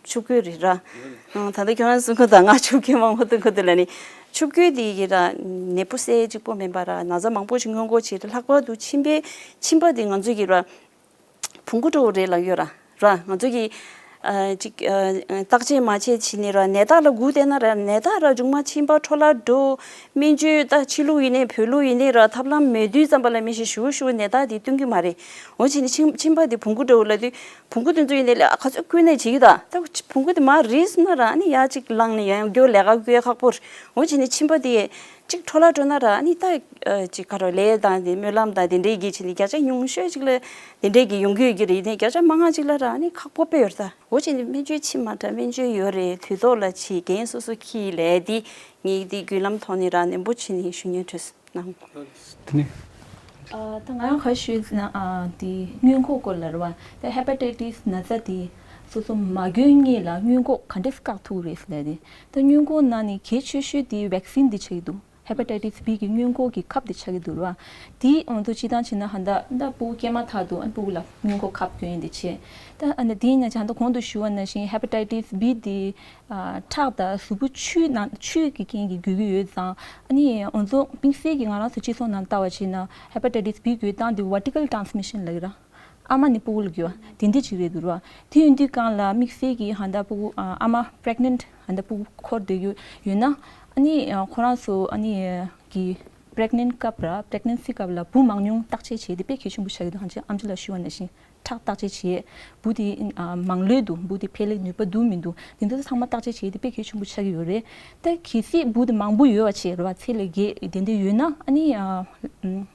ཆུ་བསྐོལ་རེད་ར། ཨང་ད་ལྟ་ཁྱོད་རང་གསུང་གི་ད་ང་ཆུ་བསྐོལ་མང་པོ་བཏུང་གི་འདུག་ལབ་ནི། ཆུ་བསྐོལ་དེ་གི་ར་ནད་འབུ་བསད་གཅིག་པོ་མིན་པ་ར། ན་ཚ་མང་པོ་ཞིག་སྔོན་འགོག་བྱེད་རེད། ལྷག་པར་དུ་མཆིན་པའི་མཆིན་པ་དེ་ང་ཚོ་གི་ར་བོང་གུ་འདྲ་བོ་རེད་ལབ་ཡོད་ར། ར་ང་ཚོ་གི་ཨ་ཅིག་ཨ་བརྟག་དཔྱད་མ་བྱས་བྱས་ནས་ར་ནད་རྟགས་ལ་སྒུག་བསྡད་ན་ར་ནད་རྟགས་ར་མཇུག་མ་མཆིན་པ་འཕྲོ་བརླག་འགྲོ། སྨན་བཅོས་ད་ཕྱི་ལུགས་ཡིན་ནའི་བོད་ལུགས་ཡིན་ནའི་ར་ཐབས་ལམ་མེད་དུས་ཙམ་པ་ལ་མི་ཞིག་ཞུ་ཞུ་ནད་རྟགས་དེ་སྟོན་གི་མ་རེད། འོ་བྱས་ནས་མཆིན་མཆིན་པ་དེ་བོང་གུ་འདྲ་བོ་ལབ་དུས་བོང་གུ་དེ་ཚོ་ཡིན་ནའི་ལས་ཨ་ག་ཚོད་བསྐུལ་ནས་བྱེད་ཀྱི་ད། ད་བོང་གུ་དེ་མར་རིལ་སོང་ན་ར་ཨ་ནི་ཡར་གཅིག་ལངས་ནས་ཡང་མགྱོགས་ལས་ཀ་བསྐུལ་ཡ་ཁག་པོ་རེད། འོ་བྱས་ནས་མཆིན་པ་དེ་གཅིག་འཕྲོ་བརླག་འགྲོ་ན་ར་ཨ་ནི་ད་ཨ་ཅིག་ག་རེ་ལས་དང་དེ་སྨོན་ལམ་དང་དེ་འདྲའི་གི་བྱས་ནས་བརྒྱ་ཆ་ཉུང་ཤོས་ཅིག་ལ་དེ་འདྲའི་གི་ཡོང་གི་ཡོད་ཀྱི་རེད། ཡིན་ནའི་བརྒྱ་ཆ་མང་ང་ཅིག་ལ་ར་ཨ་ནི་ཁག་པོ་དཔེ་ཡོད་རེད་ད། འོ་བྱས་ནས་སྨན་བཅོས་ཕྱིན་མ་དྲག་སྨན་བཅོས་ཡོད་རེད། དུས་ཐོག་ལ་ཕྱིན་འགན་སོ་སོ་འཁྱེར་ལས་དེ་ངས་དེ་བརྒྱུད་ལམ་ཐོག་ནས་ར་ནན་པོ་བྱས་ནས་ཞུ་སྙན་འདོད་སོང་། དེ་ནས། ཨ་ད་ང་རང་ག་རེ་ཞུས་ཟེར་ན། ཨ་དེ་སྔོན་འགོག་སྐོར་ལ་རེད་བ། ད་ཧེ་པ་ཊའི་ཊིས་ན་ཚ་དེ་སོ་སོ་མ་འགོས་སྔོན་ལ་སྔོན་འགོག་ག་འདྲས་བཀག་ཐུབ་རེད་ཟེར་ན། དེ་ད་སྔོན་འགོག་ནང་ནས་གལ་ཆེ་ཤོས་དེ་ཝེག་སིན་དེ་ཆགས་ཀྱི་འདུག་ཧེ་པ་ཊའི་ཊིས་བྷི་གི་སྔོན་འགོག་གི་ཁབ་དེ་ཆགས་ཀྱི་འདུག་རེད་བ། དེ་ང་ཚོ་སྤྱིར་བཏང་བྱས་ན་ཧ་ད་ད་ཕྲུ་གུ་སྐྱེས་མ་ཐག་ཏུ་ཨ་ཕྲུ་གུ་ལ་སྔོན་འགོག་ཁབ་སྐྱོན་ཡས་དེ་བྱས། ད་ཨ་ནི་དེ་ཡིན་ན་ཅང་ད་གོང་དུ་ཞུ་བ་ནང་བཞིན་ཧེ་པ་ཊའི་ཊིས་བྷི་དེ་ཨ་ཁྲག་དང་གཟུགས་པོ་ཆུའི་ནང་ཆུ་གི་རྐྱེན་གྱིས་འགོས་ཀྱི་ཡོད་ཙང་། ཨ་ནི་ང་ཚོ་དམིགས་བསལ་གྱིས་ང་རང་ཚོ་སྤྱི་ཚོགས་ནང་ལྟ་བ་བྱས་ན་ཧེ་པ་ཊའི་ཊིས་བྷི་འགོས་སྟངས་དེ་ཝར་ཊི་ཀལ་ཊ་རན་སི་མི་ཤན་ལབ་ཀྱི་ར། ཨ་མ་ནས་ཕྲུ་གུ་ལ་འགོས་པ་དེ་འདྲ་ཅིག་རེད་འདུག་ར། དེ་ཡིན་དུས་སྒང་ལ་དམིགས་བསལ་གྱིས་ཧ་ད་ཕྲུ་གུ་ཨ་མ་པི་རེག་ནེན་ཊི་ཧ་ད་ཕྲུ་གུ་འཁོར་བསྡད་ཡོད་ཡོད་ན། ཨ་ནི་ཁོ་རང་ཚོ་ཨ་ནི་གི་པི་རེག་ནེན་ཊི་སྐབས་ར་པི་རེག་ནེན་སི་སྐབས་ལ་འབུ་མང་ཉུང་བརྟག་དཔྱད་བྱེད་དེ་དཔེ་གལ་ཆེན་པོ་ཆགས་ཀྱི་འདུག་ཧ་ཅང་ཨམ་ཆི་ལགས་ཞུ་བ་ནང་བཞིན། ཁྲག་བརྟག་དཔྱད་བྱེད། འབུ་དེ་ཨ་མང་ལོས་འདུག་འབུ་དེ་འཕེལ་ལེ་ནུས་པ་འདུག་མི་འདུག་དེ་ཚོ་ཚང་མ་བརྟག་དཔྱད་བྱེད་དེ་དཔེ་གལ་ཆེན་པོ་ཆགས་ཀྱི་ཡོད་རེད། ད་གལ་སྲིད་འབུ་དེ་མང་པོ་ཡོད་པ་བྱས་རེད་བ། ཚད་ལས་བརྒལ་དེ་འདྲ་ཡོད་ན་ཨ་ནི་ཨ་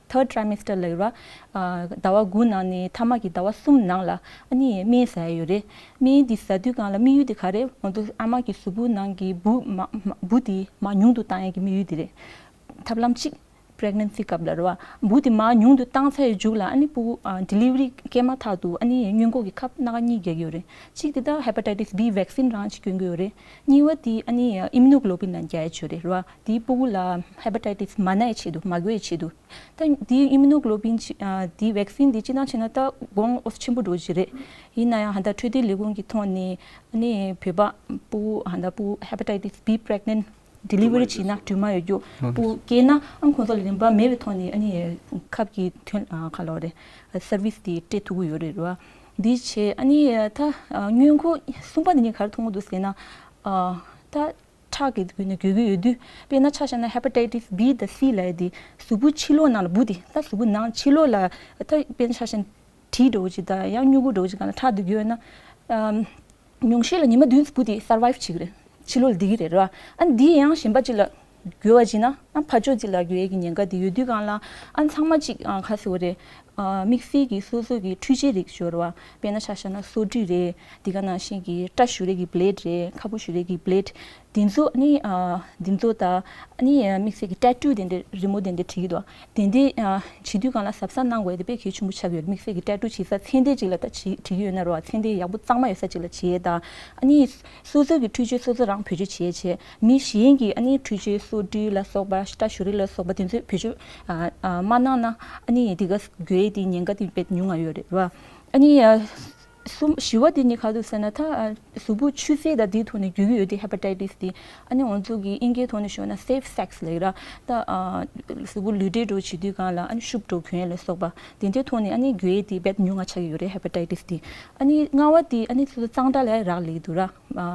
ཐར་ཌི་ཊི་རའི་མེ་སི་ཊར་ལབ་ཡོད་རེད་བ། ཨ་ཟླ་བ་དགུ་ནང་ནས་ཐ་མ་གི་ཟླ་བ་གསུམ་ནང་ལ་ཨ་ནི་སྨན་ཟ་ཡ་ཡོད་རེད། སྨན་དེ་ཟ་དུས་སྒང་ལ་དམིགས་ཡུལ་དེ་ག་རེད། ང་ཚོ་ཨ་མ་གི་གཟུགས་པོ་ནང་གི་འབུ་མ་མ་འབུ་དེ་མར་ཉུང་དུ་བཏང་ཡ་གི་དམིགས་ཡུལ་དེ་རེད། ཐབས་ལམ་གཅིག་པི་རེག་ནེན་སི་སྐབས་ལ་རེད་བ། འབུ་དེ་མར་ཉུང་དུ་བཏང་ཚར་ཡི་མཇུག་ལ་ཨ་ནི་ཕྲུ་གུ་ཨ་ཌི་ལི་ཝ་རི་སྐྱེས་མ་ཐག་ཏུ་ཨ་ནི་སྔོན་འགོག་གི་ཁབ་སྣ་ཁ་གཉིས་རྒྱག་གི་ཡོད་རེད། གཅིག་དེ་ད་ཧེ་པ་ཊའི་ཊིས་བྷི་ཝེག་སིན་རང་གཅིག་སྐྱོན་གྱི་ཡོད་རེད། གཉིས་པ་དེ་ཨ་ནི་ཨིམ་མུ་ནོ་གྷི་ལོ་བིན་ལ་རྒྱག་ཡ་ཆོད་རེད་རེད་བ། དེ་ཕྲུ་གུ་ལ་ཧེ་པ་ཊའི་ཊིས་མ་ན་ཡི་ཆེད་དུ་མ་འགོས་ཡི་ཆེད་དུ། ད་དེ་ཨིམ་མུ་ནོ་གྷི་ལོ་བིན་ཨ་དེ་ཝེག་སིན་དེ་སྤྱིར་བཏང་བྱས་ན་ད་གོང་ཨོ་ཆེན་པོ་འགྲོ་གི་རེད། ཡིན་ན་ཡང་ཧ་ད་འཕྲོད་བསྟེན་ལས་ཁུངས་ཀྱི་ཐོག་ནས་ཨ་ནི་བོད་པ་ཕྲུ་གུ་ཧ་ད་ཕྲུ་གུ་ཧེ་པ་ཊའི་ཊིས་བྷི་པི་རེག་ནེན་ཊི། ཌི་ལི་ཝ་རི་བྱས་ན་སྦྲུམ་མ་ཡོད་རྒྱུ། ཨོ་ཕྲུ་གུ་སྐྱེས་ན་ཨ་ཁོང་ཚོ་ལ་རིན་པ་མེད་པའི་ཐོག་ནས་ཨ་ནི་ཁབ་ཀྱི་ཐོན་ཨ་ག་ལབ་རེད། སར་བི་སི་དེ་སྤྲད་ཐུབ་ཀྱི་ཡོད་རེད་རེད་བ། འདི་བྱས་ཨ་ནི་ད་སྔོན་འགོག་གསུམ་པ་འདི་ནི་ག་རེ་མཐོང་གི་འདུག་ཟེར་ན། ཨ་ད་ཁྲག་གི་བརྒྱུད་ནས་འགོས་ཀྱི་ཡོད་དུས་དཔེར་ན་ཆ་བཞག་ན་ཧེ་པ་ཊའི་ཊིས་བྷི་དང་སི་ལབ་ཡ་དེ་གཟུགས་པོ་ཕྱི་ལོགས་ནང་ལ་འབུ་དེ་ད་གཟུགས་པོ་ནང་ཕྱི་ལོགས་ལ་ད་དཔེར་ན་ཆ་བཞག་ན་གྲི་འདྲ་བོ་ཅིག་དང་ཡང་སྨྱུ་གུ་འདྲ་བོ་ཅིག་སྒང་ལ་ཁྲག་དེ་འགོས་ན། ཨམ། ཉུང་ཤོས་ལ་ཉི་མ་བདུན་ཙམ་འབུ་དེ་སར་བའིབ་བྱེད་ཀྱི་རེད། ཕྱི་ལོགས་ལ་བསྡད་ཀྱི་རེད་ར། ཨ་འདི་ཡང་གཞན་པ་ཅིག་ལ་འགོས་པ་ཅིག་ན་ཨ་ཕར་ཕྱོགས་ཅིག་ལ་འགོས་ཡས་ཀྱི་ཉེན་ཁ་དེ་ཡོད་དུས་སྒང་ལ་ཨ་ཚང་མ་ཅིག་ཨ་ག་ཟེར་བ་རེད། ཨ་དམིགས་བསལ་གྱི་སོ་སོ་གི་འཕྲུལ་ཆས་རིགས་ཡོད་རེད་བ། དཔེར་ན་ཆ་བཞག་ན་སོ་འཁྲུད་རེད། དེ་ག་ནང་བཞིན་གྱི་སྐྲ་བཞུ་རེས་ཀྱི་བི་ལེ་ཌི་རེད། ཁ་སྤུ་བཞུ་རེས་ཀྱི་བི་ལེ་ཌི། དེ་ཚོ་ཨ་ནི་ཨ་དེ་ཚོ་དང་ཨ་ནི་དམིགས་བསལ་གྱི་ཊེ་ཊུ་དེ་འདྲ་རི་མོ་དེ་འདྲ་བྲིས་ཀྱི་འདུག་དེ་འདྲ་ཨ་བྱེད་དུས་སྒང་ལ་གཟབ་གཟབ་གནང་དགོས་དེ་དཔེ་གལ་ཆེན་པོ་ཆགས་ཀྱི་ཡོད་རེད། དམིགས་བསལ་གྱི་ཊེ་ཊུ་བྱེད་ས་ཚེ་འདས་ཅིག་ལ་ད་བྲིས་བྲིས་ཀྱི་ཡོད་ན་རེད་བ། ཚེ་འདས་ཡག་པོ་གཙང་མ་ཡོད་ས་ཅིག་ལ་བྱེད་དང་། ཨ་ནི་སོ་སོ་གི་འཕྲུལ་ཆས་སོ་སོ་རང་བེད་སྤྱོད་བྱེད་བྱེད། མི་གཞན་གྱིས་ཨ་ནི་འཕྲུལ་ཆས་སོ་འཁྲུད་ལ་སོགས་པ་སྐྲ་བཞུ་རེས་ལ་སོགས་པ་དེ་ཚོ་བེད་སྤྱོད་ཨ་ཨ་མ་གནང་ན་ཨ་ནི་དེ་ག་འགོས་དེ་ཉེན་ཁ་དེ་དཔེ་ཉུང་ང་ཡོད་རེད་བ། ཨ་ནི་ཨ་གསུམ་བཞི་བ་དེ་ནི་ག་རེ་འདུག་ཟེར་ན། ད་ཨ་གཟུགས་པོ་ཆུ་སེར་དང་དེའི་ཐོག་ནས་འགོས་ཀྱི་ཡོད་དེ་ཧེ་པ་ཊའི་ཊི་སི་དེ། ཨ་ནི་ང་ཚོ་གི་དབྱིན་སྐད་ཐོག་ནས་ཞུས་ན་སེབ་སེག་སི་ལབ་ཀྱི་ར། ད་ཨ་གཟུགས་པོ་ལུས་འབྲེལ་འགྲོ་བྱེད་དུས་སྒང་ལ་ཨ་ནི་ཤུགས་འགྲོ་གྱོན་ལ་སོགས་པ་དེ་འདྲའི་ཐོག་ནས་ཨ་ནི་འགོས་དེ་དཔེ་ཉུང་ང་ཆགས་ཀྱི་ཡོད་རེད། ཧེ་པ་ཊའི་ཊི་སི་དེ། ཨ་ནི་ལྔ་བ་དེ་ཨ་ནི་སོ་སོ་གཙང་སྦྲ་ལ་རག་ལས་འདུག་ར། ཨ་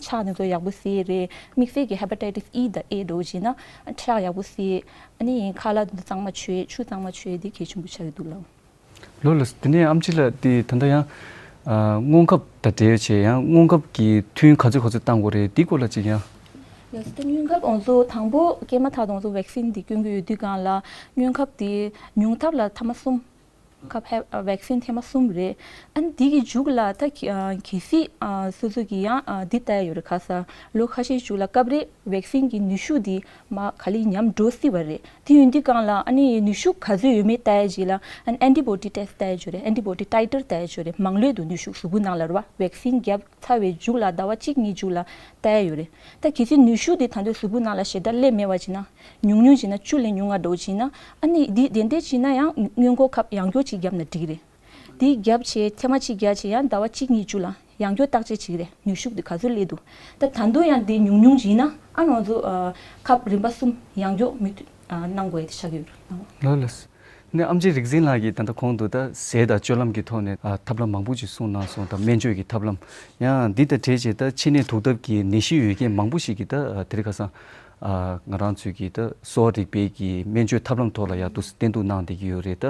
ཕྱག་དེ་ཚོ་ཡག་པོ་བསིལ་རེད། དམིགས་བསལ་གྱི་ཧེ་པ་ཊའི་ཊི་སི་ཨི་དང་ཨེ་འདྲ་བོ་བྱས་ན་ཕྱག་ཡག་པོ་བསིལ། ཨ་ནི་ཁ་ལག་དེ་ཚོ་གཙང་མ་མཆོད། ཆུ་གཙང་མ་མཆོད་དེ་གལ་ཆེན་པོ་ཆགས་ཀྱི་འདུག་ལགས། ལགས་ལགས། དེ་ནས་ཨེམ་ཆི་ལགས་དེ་ད་ལྟ་ཡང་ཨ་སྔོན་ཁབ་དང་འབྲེལ་བྱས་ཡང་སྔོན་ཁབ་ཀྱི་ཐུན་ག་ཚོད་ག་ཚོད་བཏང་དགོས་རེད། དེའི་སྐོར་ལ་ཅིག་ཡང་། ལགས་སོ། ད་སྔོན་ཁབ་ང་ཚོ་དང་པོ་སྐྱེས་མ་ཐག་ཏུ་ང་ཚོ་ཝེག་སིན་དེ་སྐྱོན་གྱི་ཡོད་དུས་སྒང་ལ་སྔོན་ཁབ་དེ་ཉུང་མཐའ་ལ་ཐེངས་མ་གསུམ། ཁབ་ཧེ་ཝེག་སིན་ཐེངས་མ་གསུམ་རེད། ཨ་ནི་དེ་གི་མཇུག་ལ་ད་གི་ཨ་གལ་སྲིད་ཨ་སོ་སོ་གི་ཡང་ཨ་འདི་ལྟ་ཡ་ཡོད་རེད། ཁ་སང་ལོ་ཁ་ཤས་མཇུག་ལ་སྐབས་རེ་ཝེག་སིན་གྱི་ནུས་ཤུགས་དེ་མར་ག་ལེར་ཉམས་འགྲོ་སྲིད་པ་རེད། དེ་ཡིན་དུས་སྒང་ལ་ཨ་ནི་ནུས་ཤུགས་ག་ཚོད་ཡོད་མེད་ལྟ་ཡ་ཅིག་ལ་ཨ་ནི་ཨན་ཊི་བོ་ཌི་ཊེ་སི་ཊི་ལྟ་ཡ་ཅིག་ཡོད་རེད། ཨན་ཊི་བོ་ཌི་ཊའི་ཊར་ལྟ་ཡ་ཅིག་ཡོད་རེད། མང་ལོས་དུ་ནུས་ཤུགས་གཟུགས་པོ་ནང་ལ་རེད་བ། ཝེག་སིན་བརྒྱབ་ཚར་བའི་མཇུག་ལ་ཟླ་བ་གཅིག་གཉིས་མཇུག་ལ་ལྟ་ཡ་ཡོད་རེད། ད་གལ་སྲིད་ནུས་ཤུགས་དེ་ད་དུང་གཟུགས་པོ་ནང་ལ་ཞེ་དྲག་སླེབས་མེད་པ་བྱས་ན། ཉུང་ཉུང་བྱས་ན་བཅུ་ལས་ཉུང་ང་འགྲོ་བྱས་ན། ཨ་ནི་འདི་དེ་འདྲས་བྱས་ན་ཡང་སྔོན་འགོག་ཁབ་ཡང་སྐྱར་གཅིག་བརྒྱབ་ན་འགྲིག་རེད། དེ་བརྒྱབ་བྱས་ཐེངས་མ་གཅིག་བརྒྱབ་བྱས་ཡང་ཟླ་བ་གཅིག་གཉིས་མཇུག་ལ་ཡང་སྐྱར་བརྟག་དཔྱད་བྱེད་ཀྱི་རེད། ནུས་ཤུགས་དེ་ག་ཚོད་སླེབས་འདུག་ད་ད་དུང་ཡང་དེ་ཉུང་ཉུང་བྱས་ན་ཨ་ང་ཚོ་ཨ་ཁབ་རིམ་པ་གསུམ་ཡང་སྐྱར་མུ་མཐུད་ཨ་གནང་དགོས་ཡ་དེ་ཆགས་ཀྱི་ཡོད་རེད། ལགས་ལགས། ནས་ཨེམ་ཆི་རིག་འཛིན་ལགས་ཀྱིས་ད་ལྟ་གོང་དུ་ད་ཟས་དང་སྤྱོད་ལམ་གྱི་ཐོག་ནས་ཨ་ཐབས་ལམ་མང་པོ་ཅིག་གསུངས་གནང་སོང་། ད་སྨན་བཅོས་ཀྱི་ཐབས་ལམ། ཡང་འདི་དང་འབྲེལ་བྱས་ད་མཆིན་ནད་དུག་ལྡབ་ཀྱི་ནད་གཞི་ཡོད་མཁན་མང་པོ་ཞིག་གིས་ད་ཨ་དེ་རིང་ཁ་སང་ཨ་ང་རང་ཚོའི་གི་ད་གསོ་བ་རིག་པའི་གི་སྨན་བཅོས་ཐབས་ལམ་ཐོག་ལ་ཡང་དུ་བསྟེན་གཏུག་གནང་བསྡད་ཀྱི་ཡོད་རེད། ད་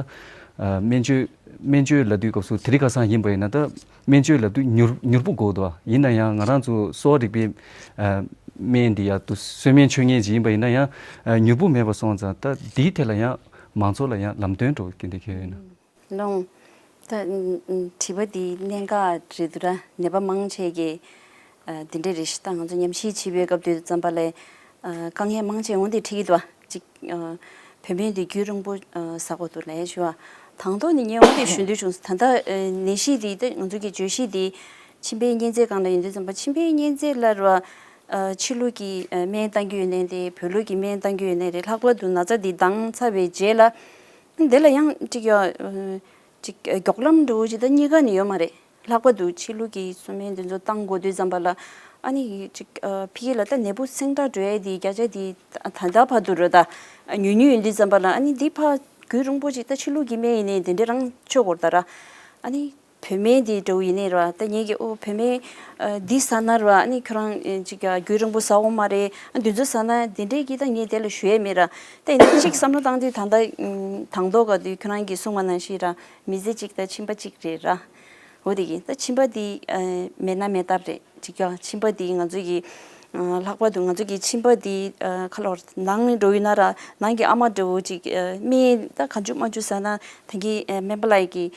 ཨ་སྨན་བཅོས་སྨན་བཅོས་ལབ་དུས་སྐབས་སུ་དེ་རིང་ཁ་སང་ཡིན་པ་ཡིན་ན་ད་སྨན་བཅོས་ལབ་དུས་མྱུར་མྱུར་པོ་དགོས་འདུག་ཡིན་ན་ཡང་ང་རང་ཚོ་གསོ་བ་རིག་པའི་ཨ་སྨན་འདི་ཡང་དུ་གསོལ་སྨན་མཆོད་མཁན་ཅིག་ཡིན་པ་ཡིན་ན་ཡང་ཨ་མྱུར་པོ་མེད་པ་སོང་ཙང་ད་འདིའི་ཐད་ལ་ཡང་། མང་ཚོགས་ལ་ཡང་ལམ་སྟོན་འགྲོ་གི་འདི་ཁྱོད་ཡིན་ན། ལོང་། ད་དྲི་བ་འདི་གནད་འགག་རེད་འདུག་ར། ནད་པ་མང་ཆེ་གི་འདི་འདྲ་རེད་ཤག་ད་ང་ཚོ་ཉམས་ཞིབ་བྱེད་པའི་སྐབས་དུས་ཙམ་པ་ལ་དཀའ་ངལ་མང་ཆེ་འོང་དེ་འཕྲད་ཀྱི་འདུག་བ། གཅིག་བོད་སྨན་འདི་རྒྱུན་རིང་པོ་ཟ་དགོས་འདུག་ལབ་ཞུ་བ། དང་ཐོག་ནས་ངས་འོང་དེ་ཞུ་འདོད་བྱུང་། ད་ལྟ་ནད་གཞི་འདི་ད་ང་ཚོ་གི་བརྗོད་གཞི་འདི་མཆིན་པའི་གཉན་ཚད་སྒང་ལ་ཡིན་དུས་ཙམ་པ་མཆིན་པའི་གཉན་ཚད་ལ་ར་ཕྱི་ལུགས་ཀྱི་སྨན་བཏང་རྒྱུ་ཡོད་ནའི་དེ་བོད་ལུགས་ཀྱི་སྨན་བཏང་རྒྱུ་ཡོད་ནའི་རེད། ལྷག་པར་དུ་ན་ཚ་འདི་ལྡང་ཚར་བའི་རྗེས་ལ། འདི་ལ་ཡང་ཅིག་ཡ། ཅིག་མགྱོགས་ལམ་འགྲོ་ཅིག་ད་གཉིས་ཀ་ནས་ཡོད་མ་རེད། ལྷག་པར་དུ་ཕྱི་ལུགས་ཀྱི་གསོལ་སྨན་འདི་ཚོ་བཏང་དགོས་དུས་ཙམ་པ་ལ་ཨ་ནི་ཅིག་ཕི་གི་ལ་ད་ནད་འབུ་སེང་དྲག་འགྲོ་ཡས་དེ་བརྒྱ་ཆ་དེ་ད་ལྟ་བར་དུ་རེད་ད། ཉུང་ཉུང་ཡིན་དུས་ཙམ་པ་ལ་ཨ་ནི་འདི་ཕ་རྒྱུན་རིང་པོ་ཅིག་ད་ཕྱི་ལུགས་ཀྱི་སྨན་ཡིན་ནའི་དེ་འདྲ་རང་མཆོད་དགོས་རེད་ད་ར། ཨ་ནི་བོད་སྨན་དེ་འདྲ་བོ་ཡིན་ནའི་རེད་བ། ད་ངེད་ཀྱི་ཨོ་བོད་སྨན་འདི་ཟ་ན་རེད་བ། ཨ་ནི་ཁྱོད་རང་ཅིག་རྒྱུན་རིང་པོ་ཟ་འོང་མ་རེད། ཨ་འདི་ཚོ་ཟ་ན་དེ་འདྲས་ཀྱི་ད་ངས་དེ་ལ་ཞུ་ཡས་མེད་ར། ད་ཡིན་ན་གཅིག་བསམ་བློ་བཏང་དུས་ད་ལྟ་དང་ཐོག་ག་དུས་ཁྱོད་རང་གིས་གསུངས་པ་ནང་བཞིན་ར། མི་ཚེ་གཅིག་དང་མཆིན་པ་གཅིག་རེད་ར། འོ་དེ་གི་ད་མཆིན་པ་འདི་མེད་ན་མེད་ཐབས་རེད། ཅིག་ཀྱང་མཆིན་པ་འདི་ང་ཚོ་གི་ལྷག་པར་དུ་ང་ཚོ་གི་མཆིན་པ་འདི་ཁ་ལོར་ནང་ནས་འགྲོ་ཡོད་ན་ར། ནང་གི་ཨ་མ་འདྲ་བོ་ཅིག་སྨན་ད་གང་བྱུང་མང་བྱུང་ཟ་ན་ད་གི་སྨན་པ་ལགས་ཀྱིས་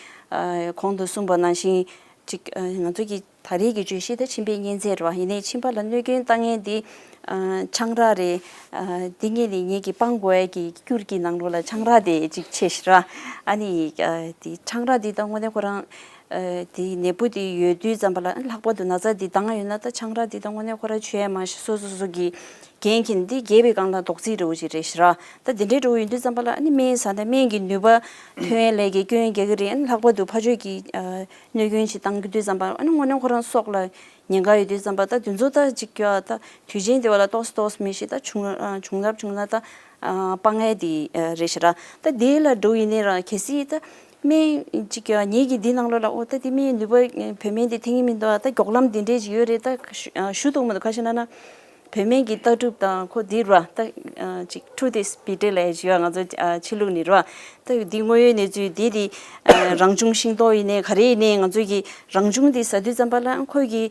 གོང་དུ་གསུངས་པ་ནང་བཞིན་ཅིག་ང་ཚོ་གི་ད་རེས་ཀྱི་བརྗོད་གཞི་ད་མཆིན་པའི་གཉན་ཚད་རེད་བ། ཡིན་ནའི་མཆིན་པ་ལ་གནོད་སྐྱོན་བཏང་མཁན་འདི་ཆང་རག་རེད། འདི་ངས་ནི་ངེད་ཀྱི་སྤང་དགོས་ཡས་ཀྱི་སྐྱུར་གྱི་ནང་ལོགས་ལ་ཆང་རག་དེ་ཅིག་ཆེ་ཞིག་ར། ཨ་ནི་དེ་ཆང་རག་འདི་ད་དངོས་གནས་ཁོ་རང་དེ་ནད་འབུ་དེ་ཡོད་དུས་ཙམ་པ་ལ་ལྷག་པར་དུ་ན་ཚ་འདི་ལྡང་ཡོད་ན་ད་ཆང་རག་འདི་ད་དངོས་གནས་ཁོ་རང་མཆོད་ཡས་མ་གཞི་སོ་སོ་སོ་གི་འགན་འཁྱེར་འདི་རྒས་པའི་སྒང་ལ་རྡོག་རྫིས་འདྲ་བོ་ཞིག་རེད་ཤག་ར། ད་དེ་འདྲའི་འདྲ་བོ་ཡིན་དུས་ཙམ་པ་ལ་ཨ་ནི་སྨན་ཟ་ན་སྨན་གྱི་ནུས་པ་ཐོན་ཡས་ལས་ཀྱི་སྐྱོན་རྒྱག་གི་རེད། ཨ་ནི་ལྷག་པར་དུ་ཕར་ཕྱོགས་ཀྱི་གནོད་སྐྱོན་ཞིག་བཏང་གི་དུས་ཙམ་པ་ཨ་ནི་དངོས་གནས་ཁོ་རང་སྲོག་ལ་ཉེན་ཁ་ཡོད་དུས་ཙམ་པ་ད་དུས་ཚོད་ད་ཅིག་ཀྱང་ད་དུས་ཆེན་དེ་བ་ལ་ཏོག་ཙམ་ཏོག་ཙམ་མི་ཤེས། ད་བྱུང་བྱུང་རབས་བྱུང་ན་ད་སྤང་ཡས་དེ་རེད་ཤག་ར། ད་དེ་ལ་འགྲོ་ཡིན་ནའི་ར་གལ་སྲིད་ད་སྨན་ཅིག་ཀྱང་ངེད་ཀྱི་འདི་ནང་ལོགས་ལ་ཨོ་ད་དེ་སྨན་ནུས་པ་བོད་སྨན་དེ་འཐེན་གྱི་མི་འདུག་ད་མགྱོགས་ལམ་དེ་འདྲས་ཅིག་ཡོད་རེད། ད་ཞུ་ཐུབ་མི་འདུག་ག་ཞེ་ན་ན། བོད་སྨན་གྱི་ལྟ་གྲུབ་དང་ཁོ་འདི་ར་ད་ཅིག་ཊུ་ཐིས་བི་ཊི་ལབ་ཡ་ཅིག་ཡོད། ང་ཚོ་ཕྱི་ལུགས་ནས་ར་ད་འདི་དངོས་ཡོད་གནས་ཚུལ་འདི་དེ་རང་བྱུང་ཤིང་ཏོག་ཡིན་ནའི་ག་རེ་ཡིན་ནའི་ང་ཚོ་གི་རང་བྱུང་འདི་ཟ་དུས་ཙམ་པ་ལ་ཁོ་གི་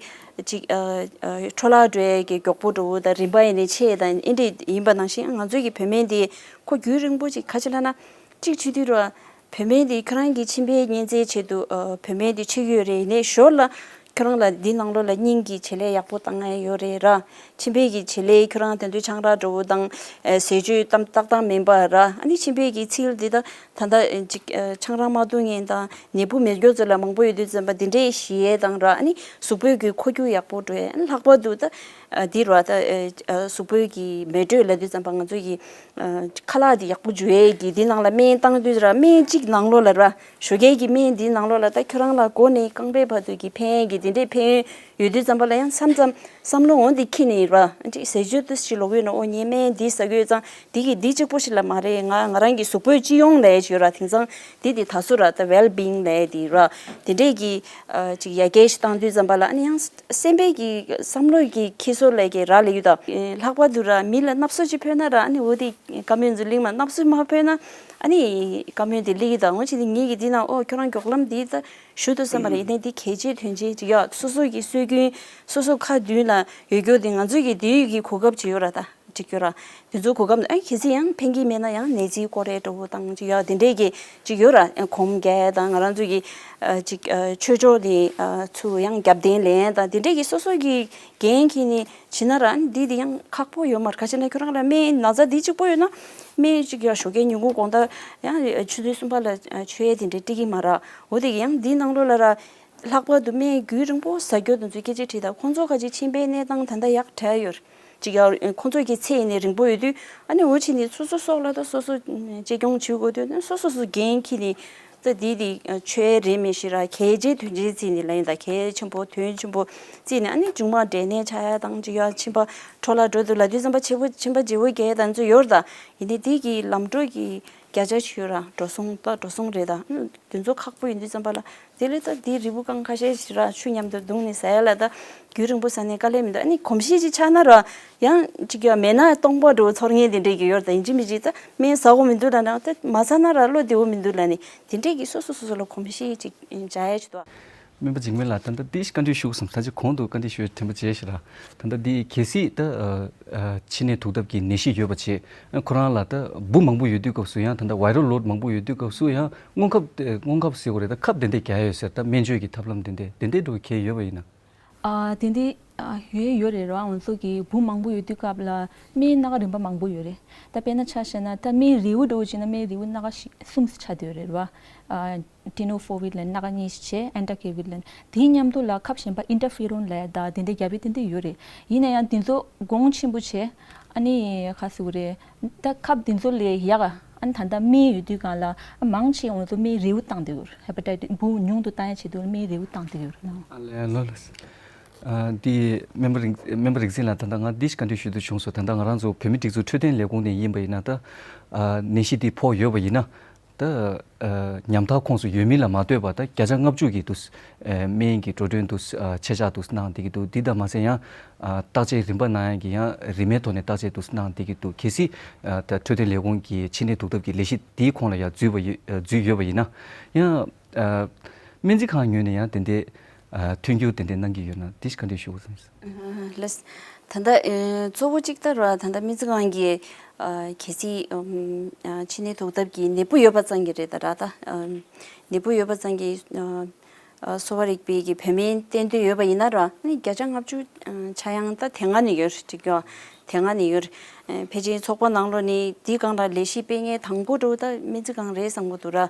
ཅིག་འཕྲོ་བརླག་འགྲོ་ཡ་གི་མགྱོགས་པོ་འགྲོ་བོ་དང་རིམ་པ་ཡིན་ནའི་ཆེ་དང་ཨེ་འདྲས་ཡིན་པ་ནང་བཞིན་ང་ཚོ་གི་བོད་སྨན་འདི་ཁོ་རྒྱུན་རིང་པོ་ཅིག་ག་ཅི་ལབ་ན་གཅིག་བྱེད་དུས་ར། བོད་སྨན་དེ་ཁྱོད་རང་གི་མཆིན་པའི་གཉན་ཚད་ཆེད་དུ་ཨ་བོད་སྨན་དེ་མཆོད་ཀྱི་ཡོད་རེད། ཡིན་ནའི་ཞོར་ལ་ཁྱོད་རང་ལ་འདི་ནང་ལོགས་ལ་སྙིང་གི་བྱེད་ལས་ཡག་པོ་བཏང་ཡ་ཡོད་རེད་ར། མཆིན་པའི་གི་བྱེད་ལས་ཁྱོད་རང་དེ་ཚོའི་ཆང་རག་འདྲ་བོ་དང་ཨ་ཟས་སྤྱོད་ཏག་ཏག་མིན་པ་ར། ཨ་ནི་མཆིན་པའི་གི་ཚིལ་འདི་ད་ད་ལྟ་ཨ་ཅིག་ཨ་ཆང་རག་མ་འཐུང་མཁན་དང་ནད་འབུ་མེད་མཁན་ཚོ་ལ་མང་པོ་ཡོད་དུས་ཙམ་པ་འདི་འདྲའི་བཞེས་ཡས་དང་ར། ཨ་ནི་གཟུགས་པོའི་གི་འཁོར་རྒྱུག་ཡག་པོ་འགྲོ་ཡས། ཨ་ནི་ལྷག་པར་དུ་ད་ཨ་འདི་ར་ད་ཨ་གཟུགས་པོའི་གི་མེ་དྲོད་ལབ་དུས་ཙམ་པ་ང་ཚོ་གི་ཨ་ཁ་ལག་འདི་ཡག་པོ་འཇུ་ཡས་ཀྱི་འདི་ནང་ལ་སྨན་བཏང་དུས་ར། སྨན་གཅིག་ནང་ལོགས་ལ་ར། ཞོགས་ཀས་ཀྱི་སྨན་འདི་ནང་ལོགས་ལ་ད་ཁྱོད་རང་ལ་མགོ་ནས་རྐང་པའི་བར་དུ་གི་ཕན་ཡས་ཀྱི་འདི་འདྲའི་ཕན་ཡོན་ཡོད་དུས་ཙམ་པ་ལ་ཡང་མཚམས་མཚམས་བསམ་བློ་འོང་འདི་འཁྱེར་ནས་ར། ཨ་ཅིག་ཟས་སྤྱོད་དུ་ཞིག་ལོག་ཡོད་ན། ཨོ་ངས་སྨན་འདི་ཟ་གི་ཡོད་ཙང་འདི་གི་འདི་གཅིག་པོ་ཞིག་ལ་མ་རེད། ང་ང་རང་གི་གཟུགས་པོའི་སྤྱི་ཡོངས་ལ་ཡས་ཡོད་ར། དེང་སང་འདི་འདི་ད་གཟོད་ར་ད་well being་ལ་ཡས་འདི་ར། དེ་འདྲས་ཀྱི་ཨ་ཅིག་ཡར་རྒྱས་ཤིག་བཏང་དུས་ཙམ་པ་ལ་ཨ་ནི་ཡང་སེམས་པའི་གི་བསམ་བློ་གི་འཁྱེར་སོ་ལས་ཀྱི་རག་ལས་ཡོད་ད། ལྷག་པར་དུ་ར་མི་ལ་སྣབས་སོ་ཅིག་ཕོག་ན་ར། ཨ་ནི་འོ་དེ་བཀའ་མོལ་ཚོ་གླེང་མ། སྣབས་སོ་མ་ཕོག་ན་ཨ་ནི་བཀའ་མོལ་དེ་གླེང་གི་ད། འོ་བྱས་ནས་ངེད་ཀྱི་འདི་ན་ཨོ་ཁྱོད་རང་མགྱོགས་ལམ་འདི་ད་ཞུ་ཐུབ་བསམ་པ་རེད། ཡིན་ནའི་འདི་གལ་ཆེ་དོན་ཆེ་ཅིག་ཡ། སོ་སོ་གི་སྲོལ་རྒྱུན་སོ་སོ་ཁ་མདུན་ལ་ཡོད་རྒྱུ་འདི་ང་ཚོ་གི་འདི་ཡོད་ཀྱི་གོ་སྐབས་ཅིག་ཡོད་ར་ད། ཅིག་ཡོད་ར། དེ་ཚོ་གོ་སྐབས་ཨ་གལ་སྲིད་ཡང་ཕན་གྱི་མེད་ན་ཡང་ནད་རྩིས་སྐོར་རེ་འགྲོ་བོ་དང་ཅིག་ཡ་དེ་འདྲས་ཀྱི་ཅིག་ཡོད་ར། གོམ་རྒྱག་དང་ང་རང་ཚོ་གི་ཨ་ཅིག་ཨ་ཆོས་ཕྱོགས་དེ་ཨ་ཚུར་ཡང་རྒྱབ་རྟེན་ལེན་དང་དེ་འདྲས་ཀྱི་སོ་སོ་གི་འགན་འཁྱེར་ནས་བྱེད་ན་ར། འདི་དེ་ཡང་ཁག་པོ་ཡོད་མ་རེད། ག་ཅི་ན་ཁྱོད་རང་ལ་སྨན་ན་ཚ་འདི་གཅིག་པོ་ཡོད་ན་སྨན་ཅིག་ཡ་ཞོགས་ཀས་ཉིན་གུང་དགོང་དག་ཡང་ཆུ་ཚོད་གསུམ་པ་ལ་ཨ་མཆོད་ཡས་དེ་འདྲས་སྤྲད་ཀྱི་མ་རེད། འོ་དེ་ཡང་འདི་ནང་ལོགས་ལ་ར། ལྷག་པར་དུ་སྨན་རྒྱུན་རིང་པོ་ཟ་རྒྱུ་དེ་ཚོའི་སྐད་ཆ་དྲིས་དང་། ཁོང་ཚོ་ཁ་ཅིག་མཆིན་པའི་གནས་སྟངས་ད་ལྟ་ཡག་དྲག་ཡོད་ཅིག་ཡ། ཁོང་ཚོ་གི་ཚེ་ཡིན་ནའི་རིང་པོ་ཡོད་དུས་ཨ་ནི་འོ་བྱས་ནས་སོ་སོ་སྲོག་ལ་ད་སོ་སོ་གཅེས་སྐྱོང་བྱེད་དགོས་དུས་ཨ་ནི་སོ་སོ་སོ་འགན་འཁྱེར་ནས་ད་འདི་འདི་ཆོས་རེད་མི་ཤེས་ར། གལ་ཆེ་དོན་ཆེ་བརྩིས་ནས་ལ་ཡིན་ད། གལ་ཆེན་པོ་དོན་ཆེན་པོ་བརྩིས་ནས་ཨ་ནི་མཇུག་མ་འབྲས་ནད་ཆགས་ཡ་དང་ཅིག་ཡ། མཆིན་པ་འཕྲོ་བརླག་འགྲོ་དུས་ལ་དུས་ཙམ་པ་ཆེ་པོ་མཆིན་པ་བརྗེ་པོ་རྒྱག་ཡ་དང་ཚོ་ཡོད་ར་ད། ཡིན་ནའི་འདི་གི་ལམ་འགྲོ་གི་བརྒྱ་ཆ་ཞིག་ཡོད་ར། འགྲོ་སོང་ད་འགྲོ་སོང་རེད་ད། ཨ་དེ་ཚོ་ཁག་པོ་ཡིན་དུས་ཙམ་པ་ལ་དེ་ལས་ད་དེ་རིལ་བུ་རྐང་ཁ་ཤས་ཤིག་ར་ཆུ་མཉམ་དུ་བརྡུངས་ནས་ཟ་ཡ་ལ་ད་རྒྱུན་རིང་པོ་ཟ་ནས་དཀའ་ལས་མི་འདུག་ཨ་ནི་གོམས་གཤིས་ཅིག་ཆགས་ན་ར་ཡང་ཅིག་ཡ་མེད་ན་སྟོང་པ་འགྲོ་ཚོར་མཁན་དེ་འདྲས་ཀྱི་ཡོད་ར་ད། ཡིན་གཅིག་མིན་གཅིག་ད་སྨན་ཟ་དགོས་མི་འདུག་ལབ་ན་ད་མ་ཟ་ན་ར་བློ་བདེ་བོ་མི་འདུག་ལབ་ནས་དེ་འདྲས་ཀྱི་སོ་སོ་སོ་སོ་ལ་གོམས་གཤིས་ཅིག་འཇགས་ཡ་ཅིག་འདུག་སྨན་པ་འཇིགས་མེད་ལགས། ད་ལྟ་འདི་ཞིག་བཀའ་འདྲི་ཞུ་དགོས་བསམ། ད་ཅི་གོང་དུ་བཀའ་འདྲི་ཞུ་དྲན་པ་བརྗེད་ཤག་ར། ད་ལྟ་འདི་གལ་སྲིད་ད་ཨ་ཨ་མཆིན་ནད་དུག་ཐབས་ཀྱི་ནད་གཞི་ཡོད་པ་བྱས། ཨ་ཁོ་རང་ལ་ད་འབུ་མང་པོ་ཡོད་དུས་སྐབས་སུ་ཡང་ད་ལྟ་viral load་མང་པོ་ཡོད་དུས་སྐབས་སུ་ཡང་སྔོན་ཁབ་དེ་སྔོན་ཁབ་ཟེར་དགོས་རེད། ད་ཁབ་དེ་འདྲས་རྒྱག་ཡ་ཡོད་ཟེར། ད་སྨན་བཅོས་ཀྱི་ཐབས་ལམ་དེ་འདྲས་དེ་འདྲས་འགྲོ་གི་ཡོད་པ་ཡིན་ན། ཨ་དེ་འདྲས་ཨ་ཡོད་ཡོད་རེད་ར། ང་ཚོ་གི་འབུ་མང་པོ་ཡོད་དུས་སྐབས་ལ་སྨན་སྣ་ཁ་རིམ་པ་མང་པོ་ཡོད་རེད། ད་དཔེར་ན་ཆ་བཞག་ན་ད་སྨན་རིལ་བུ་འདྲ་བོ་བྱས་ན་སྨན་རིལ་བུ་སྣ་ཁ་བཞི་གསུམ་ཙམ་ཆགས་བསྡད་ཡོད་རེད་ར། ཨ་ཊེ་ནོ་ཕོར་ཝིཌ་ལབ་ནས་སྣ་ཁ་གཉིས་ཤིག་བྱས། ཨན་ཊ་ཀེ་ཝིཌ་ལབ་ནས། དེའི་མཉམ་དུ་ལ་ཁབ་གཞན་པ་ཨིན་ཊར་ཕི་རོན་ལབ་ཡ་ད་དེ་འདྲ་རྒྱབ་ཡ་དེ་འདྲ་ཡོད་རེད། ཡིན་ན་ཡང་དེ་ཚོ་གོང་ཆེན་པོ་བྱས། ཨ་ནི་ག་ཟེར་དགོས་རེད། ད་ཁབ་དེ་ཚོ་ལས་ཡག་ག་ཨ་ནི་ད་ལྟ་སྨན་ཡོད་དུས་སྒང་ལ་ཨ་མང་ཆེ་ང་ཚོ་སྨན་རིལ་བུ་བཏང་བསྡད་ཡོད་རེད། ཧེ་པ་ཊའི་ཊིས་འབུ་ཉུང་དུ་བཏང་ཡ་ཆེད་དུ་སྨན་རིལ་བུ་བཏང་བསྡད་ཡོད་རེད། ཨ་ལས་ལོ་ལོ། ཨ་འདི་སྨན་པ་རིག་སྨན་པ་རིག་འཛིན་ལགས། ད་ལྟ་ང་འདི་ཞིག་བཀའ་འདྲི་ཞུ་འདོད་བྱུང་སོང་། ད་ལྟ་ང་རང་ཚོ་བོད་མི་སྒྲིག་འཛུགས་འཕྲོད་བསྟེན་ལས་ཁུངས་ནས་ཡིན་པ་ཡིན་ན། ད་ཨ་ནད་གཞི་འདི་ཕོག་ཡོད་པ་ཡིན་ན། ད་ཨ་ཉམ་ཐག་ཁོངས་སུ་ཡོད་མིན་ལ་མ་ལྟོས་པར་ད་བརྒྱ་ཆ་ལྔ་བཅུ་གི་དུ་ཨ་སྨན་གྱི་འགྲོ་གྲོན་དུ་ཨ་ཆད་འཇགས་དུ་གནང་བསྡད་ཀྱི་འདུག་འདི་ལྟར་མ་ཟད་ཡང་ཨ་བརྟག་དཔྱད་རིམ་པ་གནང་ཡག་གི་ཡང་རིན་མེད་ཐོག་ནས་བརྟག་དཔྱད་དུ་གནང་བསྡད་ཀྱི་འདུག་གལ་སྲིད་ཨ་ད་འཕྲོད་བསྟེན་ལས་ཁུངས་ཀྱི་མཆིན་ནད་དུག་ཐབས་ཀྱི་ལས་གཞི་འདིའི་ཁོངས་ལ་ཡང་འཛུལ་བ་ཡོད་ཨ་འཛུལ་ཡོད་པ་ཡིན་ན། ཡང་ཨ་སྨན་རྩིས་ཁང་ངོས་ནས་ཡང་དེ་འདྲའི་ཨ་མཐུན་འགྱུར་དེ་འདྲ་གནང་གི་ཡོད་ན་འདི་ཞིག་བཀའ་འདྲི་ཞུ་དགོས་བསམ། ལགས། ད་ལྟ་ཨེ་གཙོ་བོ་གཅིག་ལྟར་བ་ད་ལྟ་སྨན་རྩིས་ཁང་གིས་ཨ་གལ་སྲིད་ཨམ་ཨ་མཆིན་ནད་དུག་ཐབས་ཀྱི་ནད་འབུ་ཡོད་པ་ཙམ་གྱིས་རེད་ད་ར། ད་ཨམ་ནད་འབུ་ཡོད་པ་ཙམ་གྱིས་ཨ་ཨ་གསོ་བ་རིག་པའི་གི་བོད་སྨན་བསྟེན་འདོད་ཡོད་པ་ཡིན་ན་ར་ནི་བརྒྱ་ཆ་ལྔ་བཅུ་ཨ་ཆ་ཡང་ད་དེ་སྔ་ནས་ཡོད་རེད་ཅིག་ཡོད། དེ་སྔ་ནས་ཡོད་རེད། ཨ་ཕལ་ཆེར་ཚོགས་པ་ནང་ལོགས་ནས་འདི་སྒང་ལ་ལས་གཞི་སྤེལ་མཁན་དང་པོ་འགྲོ་ད་སྨན་རྩིས་ཁང་རེད་བསམ་གྱི་འདུག་ར།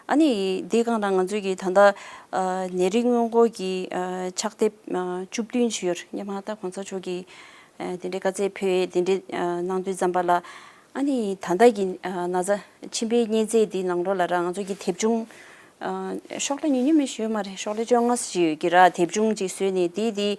ཨ་ནི་འདི་སྒང་ལ་ང་ཚོས་ཀྱི་ད་ལྟ་ཨ་ནད་རིགས་སྔོན་འགོག་གི་ཨ་ཕྱག་དེབ་ཨ་བཅུ་བདུན་ཅིག་ཡོད་རེད། སྔོན་མ་ད་གོང་ས་མཆོག་གིས་ཨ་དེ་འདྲའི་བཀའ་སྩལ་ཕུལ་དེ་འདྲའི་ཨ་གནང་དུས་ཙམ་པ་ལ། ཨ་ནི་ད་ལྟ་གི་ཨ་ན་ཚ་མཆིན་པའི་གཉན་ཚད་འདི་ནང་ལོགས་ལ་ར་ང་ཚོ་གི་དེབ་ཆུང་ཨ་ཤོག་ལྷེ་ཉུང་ཉུང་མི་ཞིག་ཡོད་མ་རེད། ཤོག་ལྷེ་བཅོ་ལྔ་ཞིག་ཡོད་ཀྱི་ར། དེབ་ཆུང་ཅིག་བཟོས་ནས་འདི་འདི་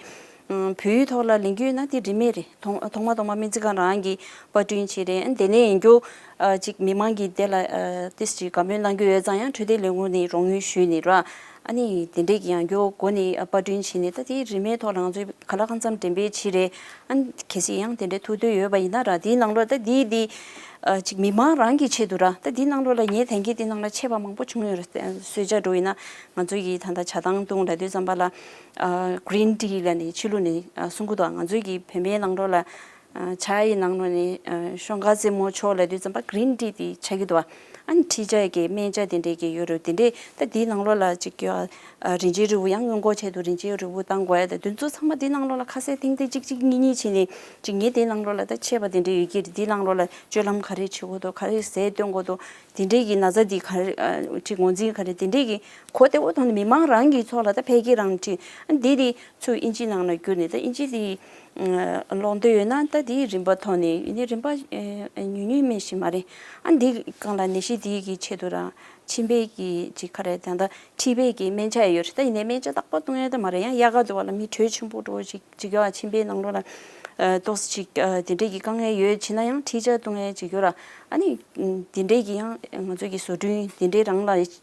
ཨ་བོད་ཡིག་ཐོག་ལ་ལེན་རྒྱུ་ཡོད་ན་འདི་རིན་མེད་རེད། ཐོག་ཐོག་མ་ཐོག་མ་སྨན་རྩིས་ཁང་རང་གིས་པར་སྐྲུན་བྱས་རེད། ཨ་དེ་ནས་ཡིན་རྒྱུ་ཨ་ཅིག་མི་མང་གིས་དེ་ལ་ཨ་ཏིས་ཅིག་དགའ་མོས་གནང་རྒྱུ་ཡོད་ཙང་ཡང་འཕྲོད་བསྟེན་ལས་ཁུངས་ནས་རོགས་དངུལ་ཞུས་ནས་ར། ཨ་ནི་དེ་འདྲས་ཀྱི་ཡང་རྒྱུ་སྒོ་ནས་ཨ་པར་སྐྲུན་བྱས་ནས་ད་དེ་རིན་མེད་ཐོག་ལ་ང་ཚོས་ག་ལ་གང་འཚམ་འགྲེམས་སྤེལ་བྱས་རེད། ཨ་ནི་གལ་སྲིད་ཡང་དེ་འདྲའི་ཐུགས་འདོད་ཡོད་པ་ཡིན་ན་ར་དེའི་ནང་ལོགས་ད་དེའི་དེ་ཨ་ཅིག་མི་མང་རང་གི་ཆེད་དུ་ར། ད་དེའི་ནང་ལོགས་ལ་ངས་ད་གིན་དེ་ནང་ལ་ཆད་པ་མང་པོ་བྱུང་ཡོད་རེད། གསོལ་ཇ་འགྲོ་ཡིན་ན་ང་ཚོ་ཡི་ད་ད་ཇ་དང་བཏུང་ལབ་དུས་ཙམ་པ་ལ་ཨ་green tea་ལབ་ནས་ཕྱི་ལོགས་ནས་ཨ་གསུང་གི་འདུག་ང་ཚོའི་གི་བོད་པའི་ནང་ལོགས་ལ་ཨ་ཇ་ཡི་ནང་ལོགས་ནས་ཨ་ཤོང་ཁ་རྩེད་མོ་མཆོག་ལབ་དུས་ཙམ་པ་green tea་དེ་ཆགས་ཀྱི་འདུག་ཨ་ནི་མཁྲིས་ཇ་གི་སྨན་ཇ་དེ་འདྲས་ཀྱི་ཡོད་རེད། དེ་འདྲས་ད་དེའི་ནང་ལོགས་ལ་ཅིག་ཡོད། ཨ་རིན་ཆེན་རིལ་བུ་ཡང་སྔོན་འགོག་ཆེད་དུ་རིན་ཆེན་རིལ་བུ་བཏང་དགོས་ཡ་ད་དེ་ཚོ་ཚང་མ་དེའི་ནང་ལོགས་ལ་ཁ་ཟས་ཐེངས་ཐེངས་གཅིག་གཅིག་གཉིས་གཉིས་བྱས་ནས་ཅིག་ངས་དེའི་ནང་ལོགས་ལ་ད་ཆད་པ་དེ་འདྲས་ཡོད་ཀྱི་རེད། དེའི་ནང་ལོགས་ལ་སྤྱོད་ལམ་ག་རེ་བྱེད་དགོས་འདུག་ག་རེ་ཟས་སྟོན་དགོས་འདུག་དེ་འདྲས་ཀྱི་ན་ཚ་དེ་ག་རེ་ཨ་ཅིག་ངོས་འཛིན་ག་རེ་དེ་འདྲས་ཀྱི་གོ་བདེ་བོ་ཐོག་ནས་མི་མང་རང་གི་ཚོགས་ལ་ད་ཕལ་སྐད་རང་དྲིས། ཨ་འདི་དེ་ཚུར་ཨིན་ཇིའི་ནང་ལ་བསྒྱུར་ནས་ད་ཨིན་ཇི་དེ་ཀློག་འདོད་ཡོད་ན་ད་དེའི་རིན་པ་ཐོག་ནས་ཡིན་ནའི་རིན་པ་ཉུང་ཉུང་མིན་ཞིག་མ་རེད། ཨ་འདི་སྒང་ལ་ནད་གཞི་དེའི་གི་ཆེད་དུ་རང་མཆིན་པའི་གི་ཅིག་ག་རེ་ད་ལྟ་མཁྲིས་པའི་གི་སྨན་ཆ་ཡོད་རེད། ད་ཡིན་ནའི་སྨན་ཆ་རྟག་པར་བཏུང་ཡ་ད་མ་རེད། ཡང་དབྱར་ཁ་དུ་བ་ལ་མི་དྲོད་ཆེན་པོ་འགྲོ་ཅིག་ཅིག་ཡོད། མཆིན་པའི་ནང་ལོགས་ལ་ཏོག་ཙམ་ཅིག་དེ་འདྲས་ཀྱི་དཀའ་ངལ་ཡོད་བྱས་ན་ཡང་མཁྲིས་ཇ་བཏུང་ཡ་ཅིག་ཡོད་ར། ཨ་ནི་དེ་འདྲས་ཀྱི་ཡང་ང་ཚོ་གི་བཟོ་སྐྲུན་དེ་འདྲས་རང་ལ་བྱས་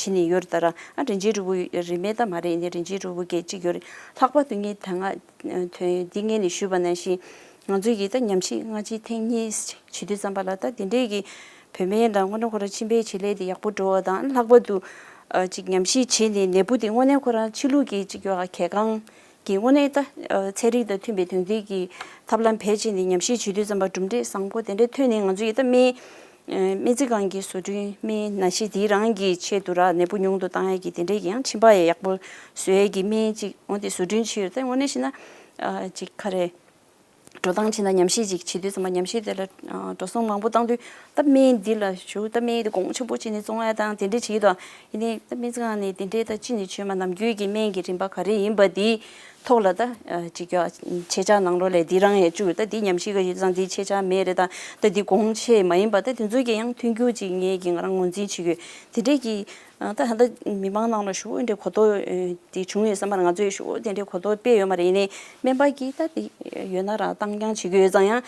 ནས་ཡོད་རེད་ད་ར། ཨ་རིན་ཆེན་རིལ་བུ་རིན་མེད་ད་མ་རེད། ཡིན་ནའི་རིན་ཆེན་རིལ་བུ་གི་ཅིག་ཡོད་རེད། ལྷག་པར་དུ་ངས་ད་སྔ་ཐོན་འདི་སྔས་ནས་ཞུས་པ་ནང་བཞིན་ང་ཚོས་ཀྱི་ད་ཉམས་ཞིབ་སྔ་ཕྱི་ཐེངས་གཉིས་བྱེད་དུས་ཙམ་པ་ལ་ད་དེ་འདྲས་ཀྱི་བོད་སྨན་ལ་དངོས་གནས་ཁོ་རང་མཆིན་པའི་བྱེད་ལས་དེ་ཡག་པོ་འགྲོ་བ་དང་། ལྷག་པར་དུ་ཅིག་ཉམས་ཞིབ་བྱས་ནས་ནད་འབུ་དེ་དངོས་གནས་ཁོ་རང་ཕྱི་ལུགས་ཀྱི་ཅིག་ཡོད་གལ་འགངས་ཀྱི་དངོས་གནས་ད་ཚན་རིག་དང་མཐུན་པའི་དོན་འདི་གི་ཐབས་ལམ་བེད་སྤྱད་ནས་ཉམས་ཞིབ་བྱེད་དུས་ཙམ་པ་གྲུབ་འབྲས་བཟང་པོ་དེ་འདྲས་ཐོན་ནས་ང་ཚོ་ཡི་ད་སྨན་སྨན་རྩིས་ཁང་གི་བཟོ་སྐྲུན་སྨན་ནད་གཞི་དེ་རང་གི་ཆེད་དུ་ར་ནད་འབུ་ཉུང་དུ་བཏང་ཡ་གི་དེ་འདྲས་ཀྱི་ཡང་མཆིན་པ་ཡང་ཡག་པོ་བཟོ་ཡ་གི་སྨན་ཅིག་འོ་དེ་བཟོ་སྐྲུན་བྱས་ཡོད། ད་དངོས་གནས་བཤད་ན་ཅིག་ག་རེ། འགྲོ་སྟངས་ཕྱིན་ན་ཉམས་ཞིབ་ཅིག་བྱེད་དུས་ཙམ་པ་ཉམས་ཞིབ་དེ་ལ་འགྲོ་སོང་མང་པོ་བཏང་དུས་ད་སྨན་འདི་ལ་ཞུ་ད་སྨན་དེ་གོང་ཆེན་པོ་བྱས་ནས་བཙོང་ཡ་དང་དེ་འདྲས་བྱེད་ཀྱི་འདུག་ཡིན་ནའི་ད་སྨན་རྩིས་ཁང་ནས་དེ་འདྲས་ད་ཅི་ནས་བྱོས་མ་ནམ་རྒྱུན་གྱི་སྨན་གྱི་རིན་པ་ག་རེ་ཡིན་པ་དེའི་ཐོག་ལ་ད་ཅིག་ཡ་ཆེད་བཅག་ནང་ལོགས་ལས་འདི་རང་ཡང་བཅུག་ད་འདི་ཉམས་ཞིབ་ག་ཡོད་ཙང་འདི་ཆེད་བཅག་མེད་རེད། ད་ད་འདི་གོང་ཆེ་མ་ཡིན་པ་ད་དེ་ཚོ་གི་ཡང་མཐུན་འགྱུར་ཅིག་ངས་ཀྱི་ང་རང་ངོས་འཛིན་བྱེད་དགོས་དེ་འདྲས་ཀྱི། ད་ད་ལྟ་མི་མང་ནང་ལ་ཞུ་འདྲ་གོ་རྟོགས་དེ་བྱུང་ཡོད་བསམ་པར་ང་ཚོས་ཞུ་དེ་འདྲའི་གོ་རྟོགས་སྤེལ་ཡོད་མ་རེད། ཡིན་ནའི་སྨན་པ་གིས་ད་དེ་ཡོད་ན་རང་བཏང་རྐྱང་བྱེད་ཀྱི་ཡོད་ཙང་ཡང་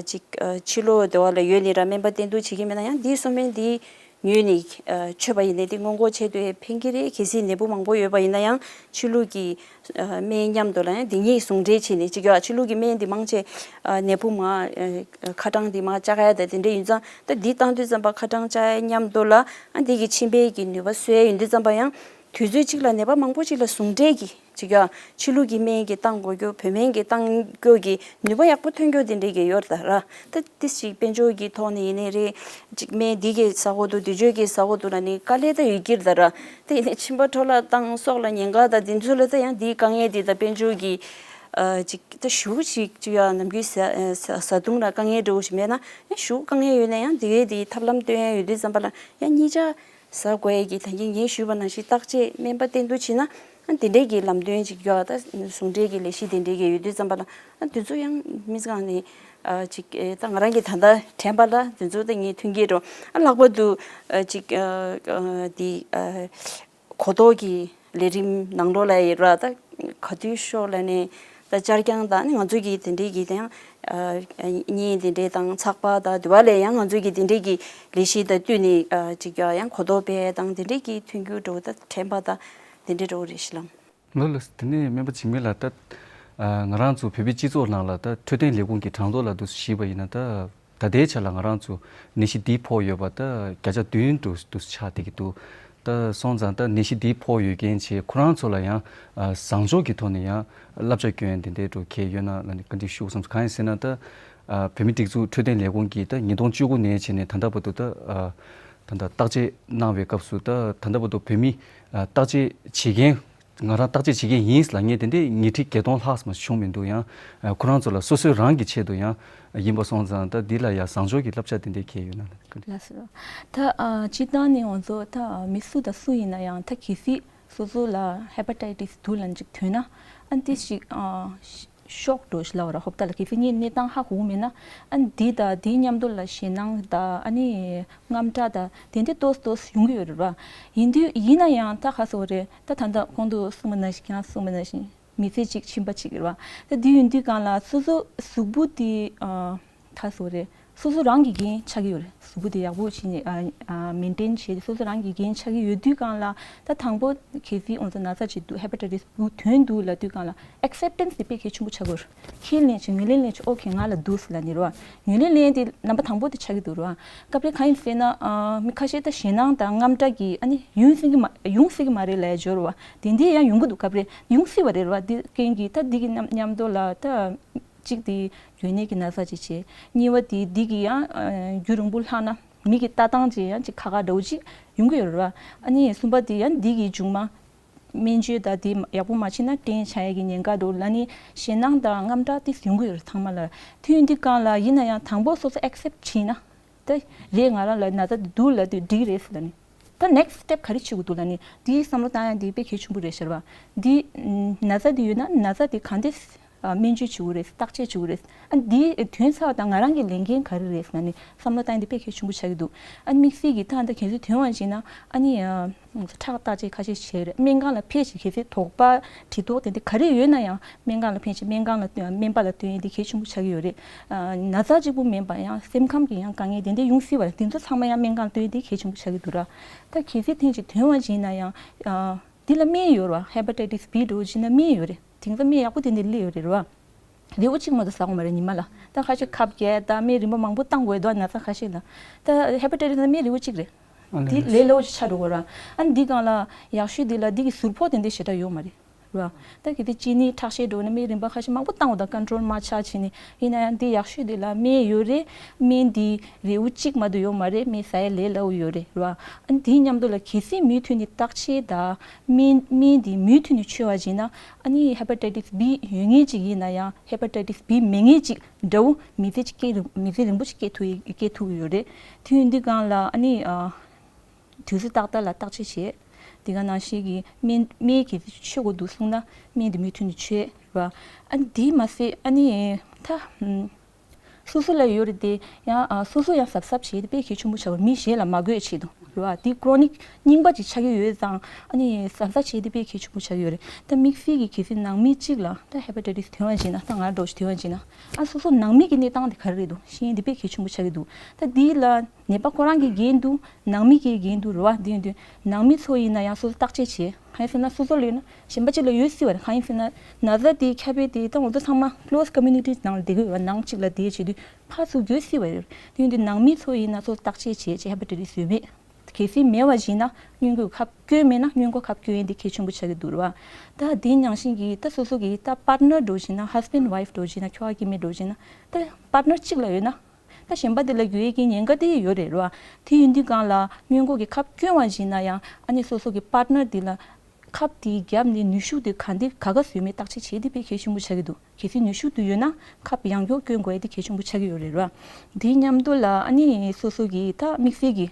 ཅིག་ཕྱི་ལོགས་དེ་བ་ལ་ཡོད་ནི་ར་སྨན་པ་བསྟེན་གཏུག་བྱེད་ཀྱི་མེད་ན་ཡང་འདིའི་གསོལ་སྨན་འདི་ཉོས་ནས་མཆོད་པ་ཡིན་ནའི་དེ་སྔོན་འགོག་ཆེད་དུ་ཕན་གྱི་རེད། གལ་སྲིད་ནད་འབུ་མང་པོ་ཡོད་པ་ཡིན་ན་ཡང་ཕྱི་ལུགས་ཀྱི་སྨན་མཉམ་དུ་ལ་ཡང་འདི་གཉིས་ཟུང་འབྲེལ་བྱས་ནས་ཅིག་ཡོད། ཕྱི་ལུགས་ཀྱི་སྨན་འདི་མང་ཆེ་ནད་འབུ་མ་ཁ་གྲངས་འདི་མ་བཅག་ཡ་ད་དེ་འདྲ་ཡིན་ཙང་ད་འདི་བཏང་དུས་ཙམ་པ་ཁ་གྲངས་བཅག་ཡ་མཉམ་དུ་ལ་ཨ་འདི་གི་མཆིན་པའི་གི་ནུས་པ་གསོ་ཡ་ཡིན་དུས་ཙམ་པ་ཡང་དུས་ཚོད་གཅིག་ལ་ནད་པ་མང་པོ་ཅིག་ལ་ཟུང་འབྲེལ་གྱི་ཅིག་ཡ་ཕྱི་ལུགས་ཀྱི་སྨན་གྱི་བཏང་དགོས་རྒྱུ་བོད་སྨན་གྱི་བཏང་རྒྱུ་གི་ནུས་པ་ཡག་པོ་ཐོན་རྒྱུ་དེ་འདྲའི་གི་ཡོད་རེད་ད་ར། ད་ཏི་ཞིག་དཔལ་འབྱོར་གྱི་ཐོག་ནས་ཡིན་ནའི་རེད། ཅིག་སྨན་འདི་གི་ཟ་འོ་དུ་དུས་ཚོད་ཀྱི་ཟ་འོ་དུ་ལ་ནི་དཀའ་ལས་ད་ཡོད་ཀྱི་རེད་ད་ར། ད་ཡིན་ནའི་མཆིན་པ་འཕྲོ་བརླག་བཏང་སྲོག་ལ་ཉེན་ཁ་ད་དེ་ཚོ་ལ་ད་ཡང་འདིའི་དཀའ་ངལ་འདི་ད་དཔལ་འབྱོར་གྱི་ཨ་ཅིག་ད་ཞུ་ཞིག་ཅིག་ཡ་ནམ་རྒྱུན་ཟ་ཟ་བཏུང་ལ་དཀའ་ངལ་འདྲ་བོ་ཞིག་མེད་ན་ཡང་ཞུ་དཀའ་ངལ་ཡོད་ན་ཡང་དེ་གའི་དེའི་ཐབས་ལམ་སྟོན་ཡ་ཡོད་དུས་ཙམ་པ་ལ་ཡང་གཉིས་ཆ། ཟ་དགོས་ཡས་ཀྱི་ད་གིན་ངས་ཞུས་པ་ནང་བཞིན་བརྟག་དཔྱད་སྨན་པ་བསྟེན་གཏུག་བྱས་ན་ཨ་དེ་འདྲས་ཀྱི་ལམ་སྟོན་ཅིག་ཡོད་ད་ཟུང་འབྲེལ་གྱི་ལས་གཞི་དེ་འདྲས་ཀྱི་ཡོད་དུས་ཙམ་པ་ལ་ཨ་དེ་ཚོ་ཡང་མི་ཚང་ནས་ཨ་ཅིག་ཨེ་ད་ང་རང་གི་ད་ལྟ་དྲན་པ་ལ་དེ་ཚོ་ད་ངས་མཐུན་རྐྱེན་འགྲོ་ཨ་ལྷག་པར་དུ་ཨ་ཅིག་ཨ་ཨ་དེ་ཨ་གོ་རྟོགས་ཀྱི་ལས་རིམ་ནང་ལོགས་ལ་ཡོད་ར་ད་ག་དུས་ཤོག་ལ་ནས། ད་བཅར་རྐྱང་དང་ནི་ང་ཚོ་གི་དེ་འདྲའི་གི་དེ་ཡང་ཨ་བརྙན་དེ་འདྲའི་དང་ཚགས་པར་དང་དུ་བ་ལས་ཡང་ང་ཚོ་གི་དེ་འདྲའི་གི་ལས་གཞི་དང་བསྟུན་ནས་ཨ་ཅིག་ཡང་གོ་རྟོགས་སྤེལ་དང་དེ་འདྲའི་གི་མཐུན་འགྱུར་འགྲོ་ད་དྲན་པ་དང་དེ་འདྲའི་འགྲོ་རེད་ཤི་ལང་། ལོ་ལོ་དེ་ནས་སྨན་པ་འཇིགས་མེད་ལགས་ད་ང་རང་ཚོ་བོད་པའི་སྤྱི་ཚོགས་ནང་ལ་ད་འཕྲོད་བསྟེན་ལས་ཁུངས་ཀྱི་གྲངས་ཐོ་ལ་དུ་ཞིབ་པ་ཡིན་ན་ད། ད་ལྟའི་ཆ་ལ་ང་རང་ཚོ་ནད་གཞི་འདི་ཕོག་ཡོད་པ་ད་བརྒྱ་ཆ་བདུན་དུ་དུ་ཆགས་བསྡད་ཀྱི་འདུག་ད་སོང་ཙང་ད་ནད་གཞི་འདི་ཕོག་ཡོད་མཁན་ཆེ་ཁོ་རང་ཚོ་ལ་ཡང་ཨ་བཟང་ཕྱོགས་ཀྱི་ཐོག་ནས་ཡང་བསླབ་བྱ་སྐྱོན་དེ་འདྲའི་འགྲོ་གལ་ཡོད་ན་ལ་ནི་བཀའ་འདྲི་ཞུ་བསམ་གང་ཡིན་ཟེར་ན་ད་ཨ་བོད་མི་སྒྲིག་འཛུགས་འཕྲོད་བསྟེན་ལས་ཁུངས་ཀྱིས་ད་ཉིས་སྟོང་བཅུ་དགུ་ནས་བྱས་ནས་ད་ལྟ་བར་དུ་ད་ཨ་ད་ལྟ་བརྟག་དཔྱད་གནང་བའི་སྐབས་སུ་ད་ད་ལྟ་བར་དུ་བོད་མི་ཨ་བརྟག་དཔྱད་བྱེད་མཁན། ང་རང་བརྟག་དཔྱད་བྱེད་མཁན་ཡིན་ལབ་མཁན་དེ་འདྲས་ཉིས་ཁྲི་བརྒྱད་སྟོང་ལྷག་ཙམ་བྱུང་མི་འདུག་ཡང་ཁོ་རང་ཚོ་ལ་སོ་སོའི་རང་གི་ཆེད་དུ་ཡང་ཡིན་པ་སོང་ཙང་ད་འདི་ལ་ཡང་བཟང་ཕྱོགས་ཀྱི་བསླབ་བྱ་དེ་འདྲས་གལ་ཡོད་ན་ལ། ལགས་སོ། ད་ཨ་སྤྱིར་བཏང་ནས་ང་ཚོ་ད་མི་སུ་དང་སུ་ཡིན་ན་ཡང་ད་གལ་སྲིད་སོ་སོ་ལ་ཧེ་པ་ཊའི་ཊི་སི་འདུག་ལབ་ཅིག་ཐོན་ན་ཨ་འདི་ཞིག་ཨ་ཤོག་འགྲོ་ཞིག་ལབ་ར་ཧོབ་ད་ལ་གལ་སྲིད་ངས་གནས་སྟངས་ཧ་གོ་མེད་ན་ཨ་འདི་ད་འདི་མཉམ་དུ་ལ་ཞེད་སྣང་ད་ཨ་ནི་དངངས་སྐྲག་ད་དེ་འདྲས་ཏོག་ཏོག་ཡོང་གི་ཡོད་རེད་བ། ཡིན་དུས་ཡིན་ན་ཡང་ད་ག་སོ་རེད་ད་ད་ལྟ་གོང་དུ་གསུངས་པ་ནང་བཞིན་ཁྱེད་རང་གསུངས་པ་ནང་བཞིན་མི་ཚེ་གཅིག་ཕྱིན་པ་གཅིག་རེད་བ། ད་འདི་ཡིན་དུས་གང་ལ་སོ་སོ་གཟུགས་པོ་དེ་ཨ་ག་སོ་རེད་སོ་སོ་རང་གི་འགན་ཆགས་ཀྱི་ཡོད་རེད། གཟུགས་པོ་དེ་ཡག་པོ་བྱས་ནས་ཨ་ཨ་མེན་ཊེན་བྱས་ཏེ་སོ་སོ་རང་གི་འགན་ཆགས་ཀྱི་ཡོད་དུས་གང་ལ་ད་དང་པོ་གལ་སྲིད་ང་ཚོ་ན་ཚ་ཅིག་འདུག་ཧེ་པ་ཊའི་ཊི་སི་འདུག་ཐོན་འདུག་ལབ་དུས་གང་ལ་ཨེག་སེབ་ཊེན་སི་དེ་དཔེ་གལ་ཆེན་པོ་ཆགས་ཀྱི་ཡོད་རེད། ཁས་ལེན་བྱེད་ངོས་ལེན་ལེན་བྱེད་ཨོ་ཁེ་ང་ལ་འདུག་ཟེར་ལབ་ནི་རེད་བ། ངོས་ལེན་ལེན་དེ་རྣམ་པ་དང་པོ་དེ་ཆགས་ཀྱི་འདུག་རེད་བ། སྐབས་རེ་གང་ཡིན་ཟེར་ན་ཨ་མི་ཁ་ཤས་ད་ཞེད་སྣང་དང་དངངས་སྐྲག་གིས་ཨ་ནི་ཡོང་སྲིད་ཀྱི་མ་ཡོང་སྲིད་ཀྱི་མ་རེད་ལབ་ཡ་འབྱོར་བ་དེ་འདྲའི་ཡང་ཡོང་གི་འདུག་སྐབས་རེ་ཡོང་སྲིད་པ་རེད་བ། འདི་རྐྱེན་གྱིས་ད་འདི་གི་མཉམ་མཉམ་དུ་ལ་ད་གཅིག་དེ་ཡོད་ནད་ཀྱི་ན་ཚ་ཅིག་བྱས། གཉིས་པ་དེ་འདི་གི་ཡང་ཨ་རྒྱུན་རིང་པོ་ལྷག་ན། མི་གི་ལྟ་སྟངས་ཅིག་ཡང་ཅིག་ཁག་ཁག་འདྲ་བོ་ཅིག་ཡོང་གི་ཡོད་རེད་བ། ཨ་ནི་གསུམ་པ་དེ་ཡང་འདི་གི་མཇུག་མ་སྨན་བཅོས་དང་དེ་ཡག་པོ་མ་བྱས་ན་སྐྲན་ཆགས་ཡས་ཀྱི་ཉེན་ཁ་འདུག་ལབ་ནི་ཞེད་སྣང་དང་དངངས་སྐྲག་དེ་ཡོང་གི་ཡོད་རེད་ཚང་མ་ལ། དུས་འདི་སྒང་ལ་ཡིན་ན་ཡང་དང་པོ་སོ་སོ་accept་བྱས་ན་ད་རེད་ང་རང་ལ་ན་ཚ་དེ་འདུག་ལབ་དུས་འགྲིག་རེད་ལབ་ནི། ད་next step་ག་རེ་བྱེད་དགོས་འདུག་ལབ་ནི་དེའི་བསམ་བློ་བཏང་ཡ་དེ་དཔེ་གལ་ཆེན་པོ་རེད་ཤར་བ། འདི་ན་ཚ་དེ་ཡོད་ན་ན་ཚ་དེ་ག་འདྲས་སྨན་བཅོས་བྱེད་དགོས་རེད། བརྟག་དཔྱད་བྱེད་དགོས་རེད། ཨ་འདི་ཐོན་ཚར་བ་དང་ང་རང་གི་ལས་འགན་ག་རེ་རེད་ལབ་ནི་བསམ་བློ་བཏང་ཡ་དེ་དཔེ་གལ་ཆེན་པོ་ཆགས་ཀྱི་འདུག་ཨ་དམིགས་བསལ་གྱི་ད་ལྟ་གལ་སྲིད་ཐོན་པ་ཡིན་ན་ཨ་ནི་ཁྲག་བརྟག་དཔྱད་ཁ་ཤས་བྱས་རེད། སྨན་ཁང་ལ་ཕེབས་བྱས་གལ་སྲིད་དོགས་པ་དྲི་དོགས་དེ་འདྲ་ག་རེ་ཡོད་ན་ཡང་སྨན་ཁང་ལ་ཕེབས་བྱས་སྨན་ཁང་ལ་སྟོན་སྨན་པ་ལ་སྟོན་ཡས་དེ་གལ་ཆེན་པོ་ཆགས་ཀྱི་ཡོད་རེད། ཨ་ན་ཚ་གཅིག་པུ་མིན་པ་ཡང་སེམས་ཁམས་ཀྱི་ཡང་དཀའ་ངལ་དེ་འདྲ་ཡོང་སྲིད་པ་རེད། དེ་ཚོ་ཚང་མ་ཡང་སྨན་ཁང་ལ་སྟོན་ཡས་དེ་གལ་ཆེན་པོ་ཆགས་ཀྱི་འདུག་ར། ད་གལ་སྲིད་ཐེངས་གཅིག་ཐོན་པ་ཡིན་ན་ཡང་ཨ་འདི་ལ་སྨན་ཡོད་ར། Hepatitis B་འདྲ་བོ་བྱས་ན་སྨན་ཡོད་རེད། དེང་སང་སྨན་ཡག་པོ་དེ་འདྲ་སླེབས་ཡོད་རེད་ར། རེའུ་གཅིག་མ་གཏོགས་ཟ་དགོས་མ་རེད་ཉི་མ་ལ། ད་ཁ་ཤས་ཁབ་བརྒྱད་ད་སྨན་རིན་པ་མང་པོ་བཏང་དགོས་འདུག་ན་ཚ་ཁ་ཤས་ལ། ད་Hepatitis་ན་སྨན་རེའུ་གཅིག་རེད། ཨ་ལས། དེ་ལས་སླ་པོ་ཅིག་ཆགས་འགྲོ་གི་ར། ཨ་འདི་སྒང་ལ་ཡག་ཤོས་དེ་ལ་འདི་གི་ཟུར་ཕོག་དེ་འདྲ་ཞེ་དྲག་ཡོད་མ་རེད་ར། ད་གལ་ཏེ་གཅིན་སྙི་ཁྲག་ཤེད་འགྲོ་ན་སྨན་རིན་པ་ཁ་ཤས་མང་པོ་བཏང་དགོས་ད་control་མ་ཆགས་བྱས་ནས། ཡིན་ན་ཡང་འདི་ཡག་ཤོས་དེ་ལ་སྨན་ཡོད་རེད། སྨན་འདི་རེའུ་གཅིག་མ་གཏོགས་ཡོད་མ་རེད། སྨན་ཟ་ཡ་ལས་སླ་པོ་ཡོད་རེད་ར། ཨ་འདི་མཉམ་དུ་ལ་གལ་སྲིད་མུ་མཐུད་ནས་བརྟག་དཔྱད་དང་སྨན་སྨན་འདི་མུ་མཐུད་ནས་མཆོད་པ་བྱས་ན་ཨ་ནི་Hepatitis B་ཡོད་མཁན་ཅིག་ཡིན་ན་ཡང་Hepatitis B་མེད་མཁན་ཅིག་འདྲ་བོ་མི་ཚེ་ཅིག་སྐྱེལ་རིང་མི་ཚེ་རིང་པོ་ཅིག་སྐྱེལ་ཐུབ་སྐྱེལ་ཐུབ་ཀྱི་ཡོད་རེད། དུས་འདི་སྒང་ལ་ཨ་ནི་ཨ་དུས་ཚོད་ཏག་ཏག་ལ་བརྟག་དཔྱད་བྱེད། དེ་ག་ནང་བཞིན་གྱི་སྨན་སྨན་གྱི་མཆོད་དགོས་འདུག་གསུངས་ན་སྨན་དེ་མུ་མཐུད་ནས་མཆོད་ར། ཨ་ནི་དེ་མ་ཟད་ཨ་ནི་ད་ཨམ་སོ་སོ་ལ་ཡོད་རེད་དེ་ཡང་ཨ་སོ་སོ་ཡང་གཟབ་གཟབ་བྱེད་དེ་དཔེ་གལ་ཆེན་པོ་ཆགས་པ་མི་གཞན་ལ་མ་འགོས་ཆེད་དུ་ར། དེ་chronic་རྙིང་པ་ཅིག་ཆགས་ཀྱི་ཡོད་ཙང་ཨ་ནི་གཟབ་གཟབ་བྱེད་དེ་དཔེ་གལ་ཆེན་པོ་ཆགས་ཀྱི་ཡོད་རེད། ད་དམིགས་བསལ་གྱི་གལ་སྲིད་ནང་མི་གཅིག་ལ་ད་Hepatitis་ཐོན་པ་བྱས་ན་ད་ང་འདྲ་བོ་ཞིག་ཐོན་པ་བྱས་ན་ཨ་སོ་སོ་ནང་མི་གི་གནས་སྟངས་དེ་ག་རེ་རེད་འདུག་ཤེས་ཡོན་དེ་དཔེ་གལ་ཆེན་པོ་ཆགས་ཀྱི་འདུག་ད་དེ་ལ་ནད་པ་ཁོ་རང་གི་འགན་འདུག་ནང་མི་གི་འགན་འདུག་རེད་བ། དེ་ཡིན་དུས་ནང་མི་ཚོ་ཡིན་ན་ཡང་སོ་སོ་བརྟག་དཔྱད་བྱེད། གང་ཡིན་ཟེར་ན་སོ་སོ་ལ་ཡོད་ན་གཞན་པ་གཅིག་ལ་ཡོད་སྲིད་པ་རེད། གང་ཡིན་ཟེར་ན་ན་ཚ་དེ་ཁྱབ་སྤེལ་དེ་ད་ང་ཚོ་ཚང་མ་close community་ནང་ལ་བསྡད་ཀྱི་ཡོད་པ། ནང་གཅིག་ལ་བསྡད་བྱེད་དུས་ཕར་ཚུར་འགོས་སྲིད་པ་རེད། དེ་ཡིན་དུས་ནང་མི་ཚོ་ཡིན་ན་སོ་སོ་བརྟག་དཔྱད་བྱེད་ཅེས་Hepatitis་ཡོད་མེད། གལ་སྲིད་མེད་པ་ཡིན་ན་སྔོན་འགོག་ཁབ་སྐྱོན་མེད་ན་སྔོན་འགོག་ཁབ་སྐྱོན་ཡིན་དེ་གལ་ཆེན་པོ་ཆགས་ཀྱི་འདུག་རེད་བ། ད་དེ་ནང་བཞིན་གྱི་ད་སོ་སོ་གི་ད་partner་འདྲ་བོ་ཡིན་ན་husband wife་འདྲ་བོ་ཡིན་ན་ཁྱོ་ག་སྐྱེ་དམན་འདྲ་བོ་ཡིན་ན་ད་partner་གཅིག་ལ་ཡོད་ན། ད་གཞན་པ་དེ་ལ་འགོས་ཡས་ཀྱི་ཉེན་ཁ་དེ་ཡོད་རེད་རེད་བ། དེ་ཡིན་དུས་སྒང་ལ་སྔོན་འགོག་གི་ཁབ་སྐྱོན་པ་ཡིན་ན་ཡང་ཨ་ནི་སོ་སོ་གི་partner་དེ་ལ་ཁབ་དེ་བརྒྱབ་ནས་ནུས་ཤུགས་དེ་ག་འདི་ག་ག་ཟོས་མེད་བརྟག་དཔྱད་བྱེད་དེ་དཔེ་གལ་ཆེན་པོ་ཆགས་ཀྱི་འདུག་གལ་སྲིད་ནུས་ཤུགས་དེ་ཡོད་ན་ཁབ་ཡང་བསྐྱར་སྐྱོན་དགོས་ཡས་དེ་གལ་ཆེན་པོ་ཆགས་ཀྱི་ཡོད་རེད་རེད་བ། དེ་མཉམ་དུ་ལ་ཨ་ནི་སོ་སོ་གི་ད་དམིགས་བསལ་གྱི་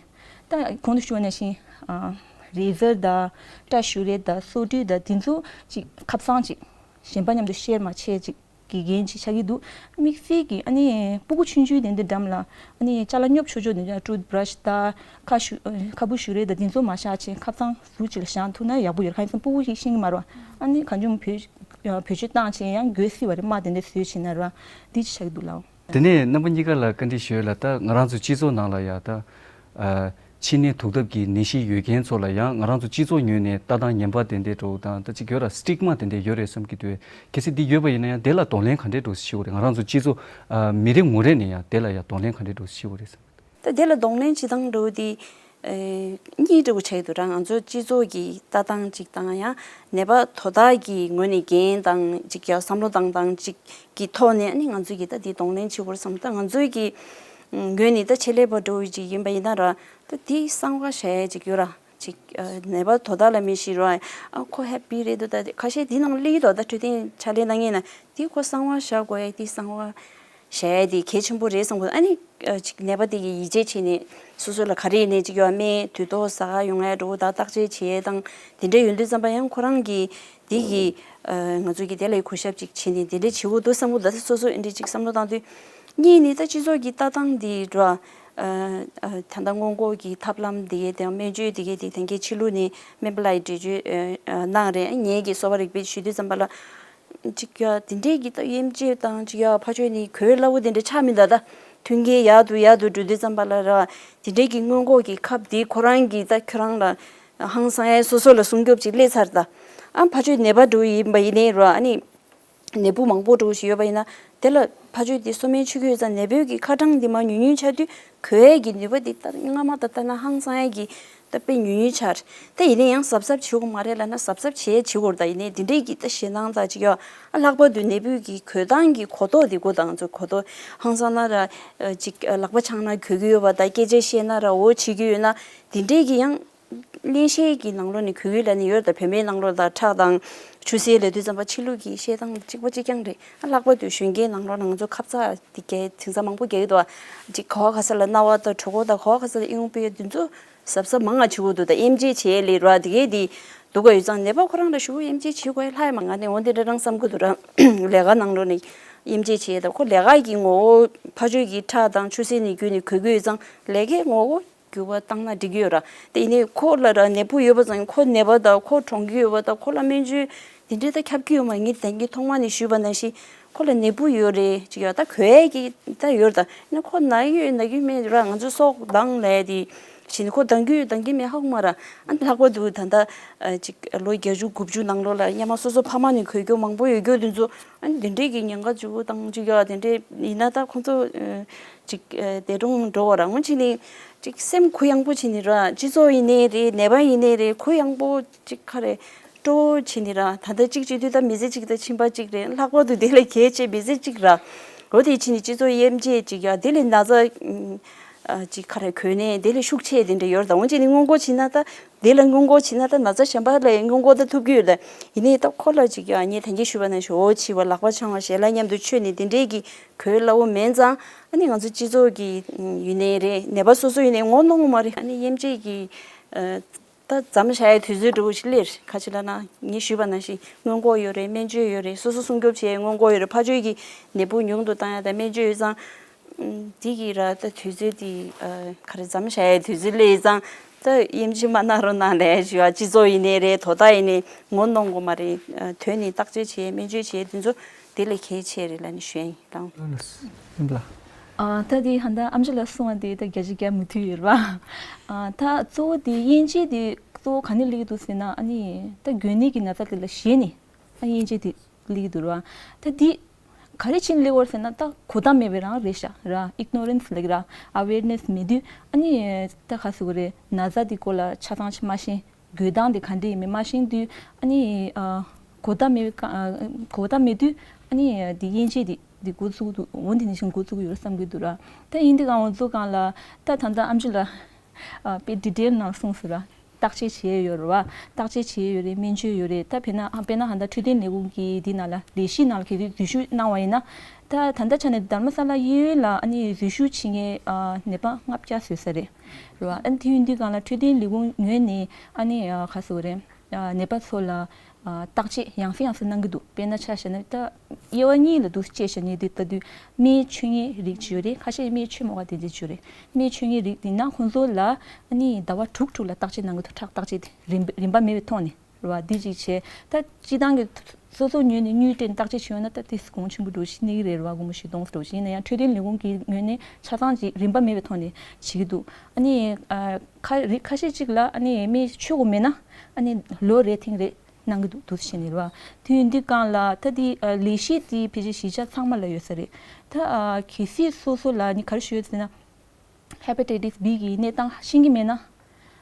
ད་གོང་དུ་ཞུས་པ་ནང་བཞིན་ཨ་རེ་ཟར་དང་སྐྲ་བཞུ་རེས་དང་སོ་བཀྲུ་དང་དེ་ཚོ་ཅིག་ཁབ་གསང་ཅིག་གཞན་པ་མཉམ་དུ་share་མ་བྱེད་ཅིག་གི་འགན་ཅིག་ཆགས་ཀྱི་འདུག་དམིགས་བསལ་གྱི་ཨ་ནི་སྤུ་གུ་ཆུང་ཆུང་དེ་འདྲ་འགྲམ་ལ་ཨ་ནི་ཅ་ལག་སྙོབ་ཆོག་ཆོག་དེ་འདྲ་toothbrush་དང་ཁ་བཞུ་ཁ་སྤུ་བཞུ་རེས་དང་དེ་ཚོ་མ་བཞག་ཅིག་ཁབ་གསང་ཟུར་ཅིག་ལ་བཞག་ཐུབ་ན་ཡག་པོ་ཡོད། གང་ཡིན་ཟེར་ན་སྤུ་གུ་ཞིག་ཤེས་ཀྱི་མ་རེད་བ། ཨ་ནི་གང་བྱུང་བེད་བེད་སྤྱོད་བཏང་བྱས་ཡང་འགོས་སྲིད་པ་རེད། རྨ་དེ་འདྲ་བཟོས་བྱས་ན་རེད་བ། འདི་ཅིག་ཆགས་ཀྱི་འདུག་ལགས། དེ་ནས་རྣམ་པ་གཉིས་ཀ་ལ་བཀའ་འདྲི་ཞུ་ཡས་ལ། ད་ང་རང་ཚོ་སྤྱི་ཚོགས་ནང་ལ་ཡ་ད་ཨ་མཆིན་ནད་དུག་ལྡབ་ཀྱི་ནད་གཞི་ཡོད་མཁན་ཚོ་ལ་ཡང་ང་རང་ཚོ་སྤྱི་ཚོགས་ངོས་ནས་ལྟ་སྟངས་ངན་པ་དེ་འདྲས་འདྲ་བོ་དང་ད་ཅིག་ཡོད་ར། སི་ཊིག་མ་དེ་འདྲས་ཡོད་རེད་བསམ་གྱི་འདུག་གལ་སྲིད་འདི་ཡོད་པ་ཡིན་ན་ཡང་དེ་ལ་གདོང་ལེན་ག་འདྲས་འདྲ་བོ་ཞིག་བྱེད་དགོས་རེད། ང་རང་ཚོ་སྤྱི་ཚོགས་ཨ་མི་རེ་ངོ་རེ་ནས་ཡང་དེ་ལ་ཡང་གདོང་ལེན་ག་འདྲས་འདྲ་བོ་ཞིག་བྱེད་དགོས་རེད་བསམ། ད་དེ་ལ་གདོང་ལེན་བྱེད་སྟངས་འདྲ་བོ་དེ་ཨེ་གཉིས་འདྲ་བོ་ཆགས་ཀྱི་འདུག་ར། ང་ཚོ་སྤྱི་ཚོགས་ཀྱི་ལྟ་སྟངས་གཅིག་དང་ཡང་ནད་པ་དོ་བདག་གི་ངོས་ནས་འགན་དང་གཅིག་ཡ་བསམ་བློ་བཏང་སྟངས་གཅིག་གི་ཐོག་ནས་ཨ་ནི་ང་ཚོ་གིས་ད་དེ་གདོང་ལེན་བྱེད་དགོས་བསམ། ད་ང་ཚོའི་གི་ངོས་ནས་ད་ཆེད་ལས་པ་འདྲ་བོ་ཅིག་ཡིན་པ་ཡིན་ན་ར། ད་དེ་གསང་བ་བཞག་ཡས་ཅིག་ཡོད་ར། ཅིག་ཨ་ནད་པ་དོ་བདག་ལ་མི་ཤེས་ར། ཨ་ཁོ་ཧེ་པི་རེད་འདུག་ད་ཁ་ཤས་དེ་ནང་སླེབས་ཀྱི་འདུག་ད་འཕྲོད་བསྟེན་ཕྱག་ལས་གནང་མཁན་ན་དེ་ཁོ་གསང་བ་བཞག་དགོས་ཡས་དེ་གསང་བ་བཞག་ཡས་དེ་གལ་ཆེན་པོ་རེད་བསམ་གི་འདུག་ཨ་ནི་ཨ་ཅིག་ནད་པ་དེ་གི་ཡིད་ཆེས་བྱས་ནས་སོ་སོ་ལ་ག་རེ་ཡིན་ནའི་ཅིག་ཡོད་སྨན་དུས་ཐོག་ཟ་ག་ཡོང་ཡས་འདྲ་བོ་དང་བརྟག་དཔྱད་བྱེད་ཡས་དང་དེ་འདྲ་ཡོང་དུས་ཙམ་པ་ཡང་ཁོ་རང་གི་དེ་གི་ཨ་ང་ཚོ་གི་དེ་ལ་གུས་ཞབས་ཅིག་བྱས་ནས་དེ་འདྲ་བྱེད་དགོས་འདུག་བསམ་གི་འདུག་ད་སོ་སོ་ཨེ་འདྲ་ཅིག་བསམ་བློ་བཏང་དུས། གཉིས་ནི་ད་སྤྱི་ཚོགས་ཀྱི་ལྟ་སྟངས་འདི་འགྲོ། ཨ་ཨ་ད་ལྟ་སྔོན་འགོག་གི་ཐབས་ལམ་འདི་གའི་དང་སྨན་བཅོས་འདི་གའི་དེ་ད་གིན་ཕྱི་ལོགས་ནས་སྨན་པ་ལགས་ཀྱིས་འགྲེལ་བརྗོད་ཨ་ཨ་གནང་རེད། ངེད་ཀྱིས་གསོ་བ་རིག་པའི་ཞུ་དུས་ཙམ་པ་ལ། ཅིག་ཡ་དེ་འདྲས་ཀྱི་ད་ཡེམ་ཅེས་དང་ཅིག་ཡ་ཕ་ཆོས་ནི་གོས་སླ་བོ་དེ་འདྲས་ཆགས་མི་འདུག་ད་མཐུན་རྐྱེན་ཡག་ཏུ་ཡག་ཏུ་འགྲོ་དུས་ཙམ་པ་ལ་ར་དེ་འདྲས་ཀྱི་སྔོན་འགོག་གི་ཁབ་འདི་ཁོ་རང་གི་ད་ཁྱོད་རང་ལ་ཧང་སང་ཡ་སོ་སོ་ལ་སྲུང་སྐྱོབ་ཅིག་སླེབས་ཚར། ད་ཨ་ཕ་ཆོས་ནད་པ་འདྲ་བོ་ཡིན་པ་ཡིན་ནའི་ར་ཨ་ནི། ནད་འབུ་མང་པོ་འདྲ་བོ་ཞིག་ཡོད་པ་ཡིན་ན་ དེ་ལ་ཕ་ཆོས་དེ་གསོ་སྨན་མཆོད་ཀྱི་ཡོད་ཙང་ནད་པའི་གི་ཁ་གྲངས་འདི་མར་ཉུང་ཉུང་ཆགས་དུས་གོ་ཡས་ཀྱི་ནུས་པ་འདི་ད་སྔ་མ་དང་ལྟ་ན་ཧང་སང་ཡས་ཀྱི་ད་དཔེ་ཉུང་ཉུང་ཆགས་རེད། ད་ཡིན་ན་ཡང་གཟབ་གཟབ་བྱེད་དགོས་མ་རེད་ལབ་ན་གཟབ་གཟབ་བྱེད་ཡས་བྱེད་དགོས་རེད། ད་ཡིན་ནའི་འདི་འདྲས་ཀྱི་ད་ཞེད་སྣང་ད་ཅིག་ཡོད། ཨ་ལྷག་པར་དུ་ནད་འབུ་གི་འགོས་སྟངས་ཀྱི་གོ་རྟོགས་འདི་དགོས། ད་ང་ཚོ་གོ་རྟོགས་ཧང་སང་ན་ར་ཅིག་ལག་པ་འཆང་ན་འགོས་ཀྱི་ཡོད་པ་དང་སྐད་ཆ་བཤད་ན་ར་འོ་བྱེད་ཀྱི་ཡོད་ན་འདི་འདྲས་ཀྱི་ཡང་། བརླན་གཤེར་གྱི་ནང་ལོགས་ནས་འགོས་ཀྱི་ལབ་ནས་ཡོད། ད་བོད་སྨན་ནང་ལོགས་ད་ཁྲག་དང་ཆུ་སེར་ལབ་དུས་ཙམ་པ་ཕྱི་ལུགས་ཀྱི་བཤད་སྟངས་གཅིག་པ་གཅིག་རྐྱང་རེད། ཨ་ལྷག་པར་དུ་གཞོན་སྐྱེས་ནང་ལོགས་ན་ང་ཚོ་ཁབ་ཚ་དེ་གའི་དེང་སང་མང་པོ་རྒྱག་གི་འདུག་ཨ། ཅིག་ག་བ་ག་ས་ལ་རྣ་བ་དང་གྲོད་ཁོག་དང་ག་བ་ག་ས་ལ་ཨེ་ཡོང་པའི་དུས་ཚོད་གཟབ་གཟབ་མང་ང་བྱེད་དགོས་འདུག་ད་ཨེམ་ཆི་བྱེད་ལས་ར་དེ་གའི་དེ་སྡུག་ག་ཡོད་ཙང་ནད་པ་ཁོ་རང་ལ་ཞུ་ཨེམ་ཆི་བྱེད་དགོས་ལྷ་ཡ་མ་ང་ནས་འོ་དེ་འདྲ་རང་བསམ་གི་འདུག་ར། ལས་ཀ་ནང་ལོགས་ནས་ཨེམ་ཆི་བྱེད་ད་ཁོ་ལས་ཀ་གི་ངོ་བོ་ཕ་ཆོས་ཀྱི་ཁྲག་དང་ཆུ་སེར་ནས་བརྒྱུད་ནས་འགོས་ཀྱི་ཡོད་ཙང་ལས་ཀའི་ངོ་བོ། འགྱུར་བ་བཏང་ན་འགྲིག་གི་ཡོད་ར། དེ་ནས་ཁོ་ལ་ར་ནད་འབུ་ཡོད་པ་ཙང་ཁོ་ནད་པ་དང་ཁོ་གྲོངས་ཀྱི་ཡོད་པ་དང་ཁོ་ལ་སྨན་བཅོས་དེ་འདྲའི་ད་ཁྱབ་ཀྱི་ཡོད་མ་ངས་དེང་གི་ཐོག་མ་ནས་ཞུས་པ་ནང་བཞིན་ཁོ་ལ་ནད་འབུ་ཡོད་རེད་ཅིག་ཡོད་ད་གོ་ཡས་ཀྱི་ད་ཡོད་ར། ད་ནི་ཁོ་ན་ཡོད་ན་གི་མེད་ར། ང་ཚོ་སྲོག་བདག་ལས་དེ་བཞིན་ཁོ་ལྡང་གི་ཡོད་ལྡང་གི་མེད་ཧ་གོ་མ་ར། ཨ་ནི་ལྷག་པར་དུ་ད་ལྟ་ཅིག་ལོ་བརྒྱད་ཅུ་དགུ་བཅུ་ནང་ལོགས་ལ་སྔོན་མ་སོ་སོ་ཕ་མ་ནས་གོ་རྒྱུ་མང་པོ་ཡོད་རྒྱུ་དེ་ཚོ་ཨ་ནི་དེ་འདྲའི་གི་ཉེན་ཁ་ཆེ་བོ་བཏང་ཅིག་ཡོད་དེ་འདྲའི་ཡིན་ན་ད་ཁོ་ཚོ། ཅིག་ཨ་འདས་གྲོངས་འགྲོ་བ་རང་ངོ་ཅིག་ནི་ཅིག་སེམས་གུ་ཡངས་པོ་བྱེད་ནི་ར། སྤྱི་ཚོགས་ཡིན་ནའི་རེད། ནད་པ་ཡིན་ནའི་རེད། གུ་ཡངས་པོ་ཅིག་ག་རེ་སྤྲོ་བོ་བྱེད་ནི་ར། ད་ལྟ་ཅིག་བྱེད་དུས་ད་མི་ཚེ་གཅིག་དང་ཕྱིན་པ་གཅིག་རེད། ལྷག་པར་དུ་དེ་ལས་གལ་ཆེ་མི་ཚེ་གཅིག་ར། འོ་དེ་བྱེད་ནི་སྤྱི་ཚོགས་དབྱེ་འབྱེད་ཅིག་ཡ་དེ་ལས་ན་ཚ་ཨ་ཅིག་ག་རེ་གོ་ནས་དེ་ལས་ཤུགས་ཆེ་དེ་འདྲ་ཡོད་ར། ད་ངོ་ཅིག་ནི་སྔོན་འགོག་བྱེད་ན་ད་དེ་ལ་སྔོན་འགོག་བྱེད་ན་ད་ན་ཚ་གཞན་པ་ལ་སྔོན་འགོག་ད་ཐུབ་ཀྱི་ཡོད་ར། ཡིན་ནའི་ད་ཁོ་ལ་ཅིག་ཡ་ངས་ད་གིན་ཞུས་པ་ནང་བཞིན་འོ་བྱེད་པ་ལག་པ་འཆང་བ་ཞལ་ལག་མཉམ་དུ་མཆོད་ནི་དེ་འདྲའི་གི་གོས་སླ་བོ་མིན་ཙང་། ཨ་ནི་ང་ཚོ་སྤྱི་ཚོགས་ཀྱི་ཡིན་ནའི་རེད། ནད་པ་སོ་སོ་ཡིན་ནའི་ངོ་གནོང་གི་མ་རེད། ཨ་ནི་དབྱེ་འབྱེད་ཀྱི་ཨ་ད་མཚམས་བཞག་ཡའི་དུས་ཚོད་འདྲ་བོ་ཞིག་སླེབས་རེད། ག་ཅི་ལབ་ན་ངས་ཞུས་པ་ནང་བཞིན་སྔོན་འགོག་ཡོད་རེད། སྨན་བཅོས་ཡོད་རེད། སོ་སོ་སྲུང་སྐྱོབ་བྱེད་ཡའི་སྔོན་འགོག་ཡོད་རེད། ཕར་ཕྱོགས་ཀྱི་ནད་འབུ་ཉུང་དུ་བཏང་ཡ་དང་སྨན་བཅོས་ཡོད་ཙང་། ཨ་འདི་གི་ར་ད་དུས་ཚོད་འདི་ཨ་ག་རེ་མཚམས་བཞག་ཡའི་དུས་ཚོད་སླེབས་ཙང་ད་དབྱེ་འབྱེད་མ་གནང་རོགས་གནང་ལབ་ཞུ་བ། སྤྱི་ཚོགས་ཡིན་ནའི་རེད། དོ་བདག་ཡིན་ནའི་ངོ་གནོང་དགོས་མ་རེད། ཨ་དོན་ནི་བརྟག་དཔྱད་བྱེད་སྨན་བཅོས་བྱེད་དེ་ཚོ་དེ་ལས་གལ་ཆེ་རེད་ལབ་ནས་ཞུ་ཡ་ཡིན། ལགས། ལགས་སོ། ཡིན་པ་ལགས། ཨ་ད་དེ་ཧན་ད་ཨམ་ཅི་ལགས་གསུངས་པ་དེ་ད་བརྒྱ་ཆ་བརྒྱ་མུ་མཐུད་ཡོད་རེད་པ། ཨ་ད་གཙོ་བོ་དེ་དབྱེ་འབྱེད་དེ་གཙོ་བོ་ག་ནས་སླེབས་ཀྱི་འདུག་ཟེར་ན་ཨ་ནི་ད་འགོས་ནད་ཀྱི་ན་ཚ་དེ་ལ་ཞེད་ནས་ཨ་དབྱེ་འབྱེད་དེ་སླེབས་ཀྱི་འདུག་རེད་པ། ད་དེ་ག་རེ་བྱས་ནས་སླེབས་ཀྱི་ཡོད་རེད་ཟེར་ན་ད་གོ་བརྡ་མེད་པའི་རང་རེད་ཤག་ར། ཨིག་ནོ་རེན་སི་ལབ་ཀྱི་ར། ཨ་ཝེར་ནེ་སི་མེད་དུས་ཨ་ནི་ད་ག་ཟེར་དགོས་རེད། ན་ཚ་དེ་སྐོར་ལ་ཆ་ཚང་ཞིག་མ་ཤེས། འགོས་སྟངས་དེ་ག་འདྲ་ཡིན་མིན་མ་ཤེས་དུས་ཨ་ནི་ཨ་གོ་བརྡ་མེད་པའི་ཨ་གོ་བརྡ་མེད་དུས་ཨ་ནི་དེ་དབྱེ་འབྱེད་དེ་དེ་འགོ་བཙུགས་འདུག་འོ་དེ་ནང་བཞིན་འགོ་བཙུགས་ཀྱི་ཡོད་རེད་བསམ་གྱི་འདུག་ར། ད་ཡིན་དུས་གང་འོ་ཚོ་གང་ལ་ད་ད་ལྟ་ཨམ་ཅི་ལགས་ཨ་དཔེ་ཌི་ཊེལ་ནང་གསུངས་སོང་ར། བརྟག་དཔྱད་བྱས་ཡོད་རེད་པ། བརྟག་དཔྱད་བྱས་ཡོད་རེད། སྨན་བཅོས་ཡོད་རེད། ད་དཔེར་ན་ཨ་དཔེར་ན་ཧ་ད་འཕྲོད་བསྟེན་ལས་ཁུངས་ཀྱི་འདི་ནང་ལ་ལས་གཞི་ནང་ལ་གལ་སྲིད་འཛུལ་ཞུགས་གནང་བ་ཡིན་ན་ད་ད་ལྟ་ཆ་ནས་རྡ་རམ་ས་ལ་གཡས་གཡོན་ལ་ཨ་ནི་འཛུལ་ཞུགས་བྱེད་མཁན་ཨ་ནད་པ་ལྔ་བརྒྱ་བཟོས་ས་རེད། རེད་བ། ཨ་ནི་དེ་ཡིན་དུས་སྒང་ལ་འཕྲོད་བསྟེན་ལས་ཁུངས་ངོས་ནས་ཨ་ནི་ཨ་ག་ཟེར་དགོས་རེད། ཨ་ནད་པ་ཚོ་ལ་ཨ་བརྟག་དཔྱད་ཡང་སེ་ཡང་སེ་གནང་གི་འདུག་དཔེར་ན་ཆ་བཞག་ན་ད་དབྱེ་བ་གཉིས་ལ་འདུག་དཔྱད་བཞག་ནས་དེ་ལྟ་དུས་སྨན་མཆོད་མཁན་རིགས་ཅིག་ཡོད་རེད། ཁ་ཤས་སྨན་མཆོད་མ་དགོས་དེ་འདྲ་ཅིག་ཡོད་རེད། སྨན་མཆོད་མཁན་རིགས་དེ་ན་ཁོང་ཚོ་ལ་ཨ་ནི་ཟླ་བ་དྲུག་དྲུག་ལ་བརྟག་དཔྱད་གནང་གི་འདུག་ཁྲག་བརྟག་དཔྱད་དེ་རིམ་རིམ་པ་མེད་པའི་ཐོག་ནས། རེད་བ། འདི་གཅིག་བྱས། ད་སྤྱི་བཏང་གི་སོ་སོ་ངོས་ནས་དངུལ་སྤྲད་ནས་བརྟག་དཔྱད་བྱས་ཡོང་ན་ད་དེ་གོང་ཆེན་པོ་འགྲོ་ཞིག་གནས་ཀྱི་རེད། རེད་བ། སྒོར་མོ་བཞི་སྟོང་ཙམ་འགྲོ་ཞིག་ཡིན་ན་ཡང་འཕྲོད་བསྟེན་ལས་ཁུངས་ཀྱི་ངོས་ནས་ཆ་ཚང་ཅིག་རིམ་པ་མེད་པའི་ཐོག་ནས་བྱེད་ཀྱི་འདུག་ཨ་ནི་ཨ་ཁ་རིགས་ཁ་ཤས་ཅིག་ལ་ཨ་ནི་སྨན་མཆོད་དགོས་མེད་ན་ཨ་ནི་ལོ་རེ་ཐེངས་རེ་གནང་གི་འདུག་འདུག་བྱས་ནས། རེད་བ། དེ་ཡིན་དུས་སྒང་ལ་ད་དེ་ལས་གཞི་དེ་ཕལ་ཆེར་གཞིས་ཆགས་ཚང་མ་ལ་ཡོད་ས་རེད། ད་གལ་སྲིད་སོ་སོ་ལ་ཨ་ནི་ག་རེ་ཞུ་ཡོད་ཟེར་ན། ཧེ་པ་ཊའི་ཊི་སི་བི་གི་གནས་སྟངས་ཤེས་ཀྱི་མེད་ན།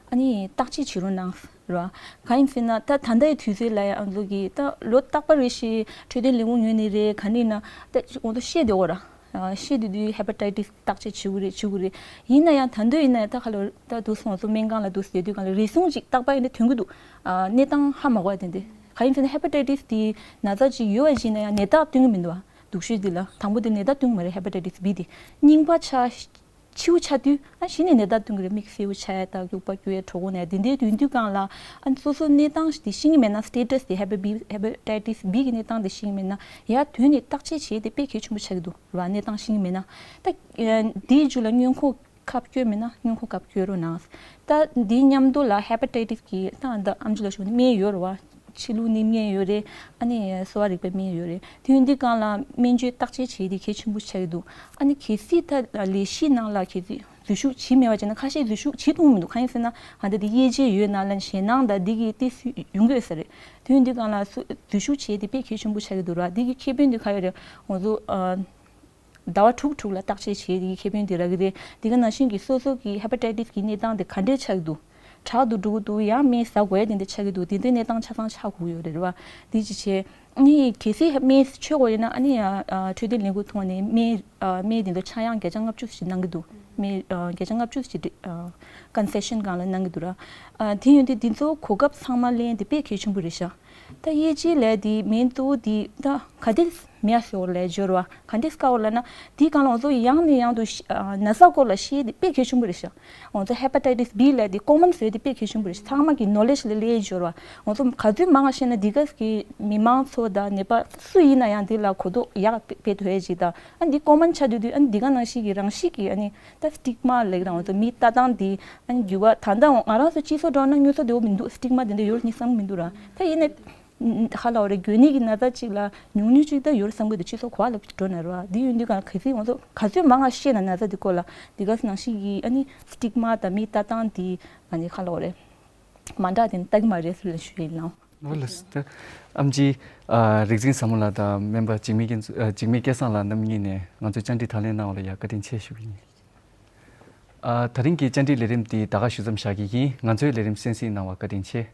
ཨ་ནི་བརྟག་དཔྱད་བྱེད་རོགས་གནང་། རེད་བ། གང་ཡིན་ཟེར་ན་ད་ད་ལྟའི་དུས་ཚོད་ལ་ཡང་ང་ཚོ་གི་ད་ལོ་རྟག་པར་རེ་བཞིན་འཕྲོད་བསྟེན་ལས་ཁུངས་ངོས་ནས་རེད། ག་ནས་ན་ད་ང་ཚོ་བཤད་བསྡད་ཡོད་ར། ཨ་བཤད་བསྡད་དུས་ཧེ་པ་ཊའི་ཊི་སི་བརྟག་དཔྱད་བྱེད་དགོས་རེད། བྱེད་དགོས་རེད། ཡིན་ན་ཡང་ད་དུང་ཡིན་ན་ཡང་ད་ག་ལ་ད་དུང་སོང་ང་ཚོ་སྨན་ཁང་ལ་དུ་བསྡད་དུས་གང་ལ་རེ་ཟུང་ཅིག་རྟག་པར་ཡིན་ན་ཐོན་གི་འདུག་ཨ་གནས་སྟངས་ཧ་མ་གོ་བ་དེ་འདྲ། གང་ཡིན་ཟེར་ན་ཧེ་པ་ཊའི་ཊི་སི་དེ་ན་ཚ་ཅིག་ཡོད་པ་ཡིན་ན་ཡང་ནད་རྟགས་སྟོན་གི་མི་འདུག་བ། སྡུག་ཤོས་འདི་ལ་དང་པོ་དེ་ནད་རྟགས་སྟོན་གི་མ་རེད། ཧེ་པ་ཊའི་ཊི་སི་བི་དེ་རྙིང་པ་ཆགས། འཕྱི་བོ་ཆགས་དུས་ཨ་གཞི་ནས་ནད་རྟགས་སྟོན་གི་རེད། མིག་སེར་པོ་ཆགས་ཡ་དང་སྐྱུག་པ་སྐྱུག་ཡ་གྲོད་ཁོག་ན་ཡ་དེ་འདྲའི་དུས་དུས་སྒང་ལ་ཨ་སོ་སོ་གནས་སྟངས་དེ་ཤེས་ཀྱི་མེད་ན། སི་ཊེ་ཊས་དེ་ཧེ་པ་བི་ཧེ་པ་ཊའི་ཊི་སི་བི་གི་གནས་སྟངས་དེ་ཤེས་ཀྱི་མེད་ན་ཡར་དོན་ནས་བརྟག་དཔྱད་བྱེད་དེ་དཔེ་གལ་ཆེན་པོ་ཆགས་ཀྱི་འདུག་ར། གནས་སྟངས་ཤེས་ཀྱི་མེད་ན། ད་དེའི་རྒྱུ་ལ་སྔོན་འགོག་ཁབ་སྐྱོན་མེད་ན་སྔོན་འགོག་ཁབ་སྐྱོན་རོགས་གནང་། ད་འདིའི་མཉམ་དུ་ལ་ཧེ་པ་ཊའི་ཊི་སི་གི་ད་ད་ཨམ་ཅི་ལགས་ཞུ་ནི་སྨན་ཡོད་རེད་བ། ཕྱི་ལུགས་ནི་སྨན་ཡོད་རེད། ཨ་ནི་གསོ་བ་རིག་པའི་སྨན་ཡོད་རེད། དེ་ཡིན་དུས་སྒང་ལ་སྨན་བཅོས་བརྟག་དཔྱད་བྱེད་དེ་གལ་ཆེན་པོ་ཆགས་ཀྱི་འདུག་ཨ་ནི་གལ་སྲིད་ད་ལས་གཞི་ནང་ལ་གལ་སྲིད་ འཛུལ་ཞུགས་བྱེད་མེད་པ་བྱས་ན་ཁ་ཤས་འཛུལ་ཞུགས་བྱེད་ཐུབ་མི་འདུག་གང་ཡིན་ཟེར་ན་ཧ་ད་དེ་དབྱེ་འབྱེད་ཡོད་ན་ལ་ཞེད་སྣང་དང་འདི་གི་ཏི་སུ་ཡོང་གི་ཡོད་ས་རེད། དུས་འདི་གང་ལ་སུ་འཛུལ་ཞུགས་བྱེད་དེ་དཔེ་གལ་ཆེན་པོ་ཆགས་ཀྱི་འདུག་ར། འདི་གི་ཁེ་ཕན་འདི་ག་ཡོད་རེད། ང་ཚོ་ཟླ་བ་དྲུག་དྲུག་ལ་བརྟག་དཔྱད་བྱེད་དེ་ཁེ་ཕན་དེ་རག་གི་རེད། དེ་ག་ནང་བཞིན་གྱི་སོ་སོ་གི་ཧེ་པ་ཊའི་ཊི་སི་གི་གནས་སྟངས་དེ་ག་འདྲས་ཆགས་ཀྱི་འདུག་དྲག་ཏུ་འགྲོ་གི་འདུག་ཡང་སྨན་ཟ་དགོས་ཡ་དེ་འདྲ་ཆགས་ཀྱི་འདུག་དེ་འདྲའི་གནས་སྟངས་ཆ་ཚང་ཆགས་དགོས་ཡོད་རེད་བ། དེ་ཅི་བྱས་ཨ་ནི་གལ་སྲིད་སྨན་མཆོད་དགོས་ཡིན་ན་ཨ་ནི་ཡང་འཕྲོད་བསྟེན་ལས་ཁུངས་ཐོག་ནས་སྨན་སྨན་དེ་ཚོ་ཆག་ཡང་བརྒྱ་ཆ་ལྔ་བཅུ་ཞིག་གནང་གི་འདུག་སྨན་བརྒྱ་ཆ་ལྔ་བཅུ་ཞིག་ཀོན་སེ་ཤན་སྒང་ལ་གནང་གི་འདུག་ར། དེ་ཡོད་དུས་དེ་ཚོ་གོ་སྐབས་ཚང་མ་ལེན་དེ་དཔེ་གལ་ཆེན་པོ་རེད་ཤག་ད་དབྱེ་འབྱེད་ལས་དེ་མིན་འདུག་དེ་ད་ག་དེ་མེད་ཟེར་བ་ལས་སྦྱོར་བ་ག་འདྲས་དཀའ་བ་ལབ་ན། དེའི་སྒང་ལ་ང་ཚོ་ཡང་ནས་ཡང་དུ་ཤ་ཨ་ན་ཚ་སྐོར་ལ་ཤེས་དེ་དཔེ་གལ་ཆེན་པོ་རེད་ཤག་ང་ཚོ་ཧེ་པ་ཊའི་ཊི་སི་བྷི་ལབ་དེ་ཀོ་མན་བཟོས་དེ་དཔེ་གལ་ཆེན་པོ་རེད་ཤག་ཚང་མ་གི་ནོ་ལེཇ་ལ་སླེབས་སྦྱོར་བ། ང་ཚོ་ག་ཚོད་མང་བ་ཤེས་ན་འདི་ག་གི་མི་མང་ཚོ་དང་ནད་པ་སུ་ཡིན་ན་ཡང་འདི་ལ་གོ་རྟོགས་ཡག་སྤེལ་ཐུབ་ཡས་ཅིག་དང་ཨ་འདི་ཀོ་མན་ཆགས་དུས་དུས་ཨ་འདི་ག་ནང་བཞིན་གི་རང་བཞིན་གི་ཨ་ནི་ད་སི་ཊིག་མ་ལབ་ཀྱི་རང་ང་ཚོ་མིའི་ལྟ་སྟངས་འདི་ཨ་ནི་འགྱུར་བ་ད་ལྟ་ང་རང་ཚོ་སྤྱི་ཚོགས་འགྲོ་ན་སྨྱོ་ཚོ་འདི་འོ་མི་འདུག་སི་ཊིག་མ་འདི་འདྲ་ཡོད་རེད་སྙིང་བསམ་མི་འདུག་ར། ད་ཡིན་ནའི་ཧ་ལ་བ་རེད། འགོས་ནད་ཀྱི་ན་ཚ་གཅིག་ལ་ཉུང་ཉུང་གཅིག་ད་ཡོད་བསམ་གི་འདུག་སྤྱི་ཚོགས་གོ་བ་ལ་འགྲོ་ན་ར་བ་འདི་ཡོད་འདི་ག་གལ་སྲིད་ང་ཚོ་ག་ཚོད་མང་ང་ཤེས་ན་ན་ཚ་འདི་སྐོར་ལ་འདི་ག་ནང་བཞིན་གྱི་ཨ་ནི་སི་ཊིག་མ་དང་མིའི་ལྟ་སྟངས་འདི་ཨ་ནི་ཧ་ལ་བ་རེད། མ་འདྲ་དེ་ནི་ལྟ་གི་མ་རེད་ཟེར་ལ་ཞུ་ཡིན་ནོ། ཨོ་ལགས་སོ། ཨམ་ཆི་ཨ་རིག་འཛིན་བཟང་མོ་ལགས་དང་སྨན་པ་འཇིགས་མེད་སྐལ་འཛོམས་ཨ་འཇིགས་མེད་སྐལ་བཟང་ལགས་རྣམ་གཉིས་ནས་ང་ཚོའི་བཅར་འདྲི་དང་ལེན་གནང་བ་ལ་ཡང་བཀའ་དྲིན་ཆེ་ཞུ་གི་ཡིན། ཨ་ད་རིང་གི་བཅར་འདྲིའི་ལས་རིམ་འདི་ད་ག་ཞུ་མཚམས་བཞག་གི་ཡིན། ང་ཚོའི་ལས་རིམ་གསན་གཟིགས་གནང་བར་བཀའ་དྲིན་ཆེ།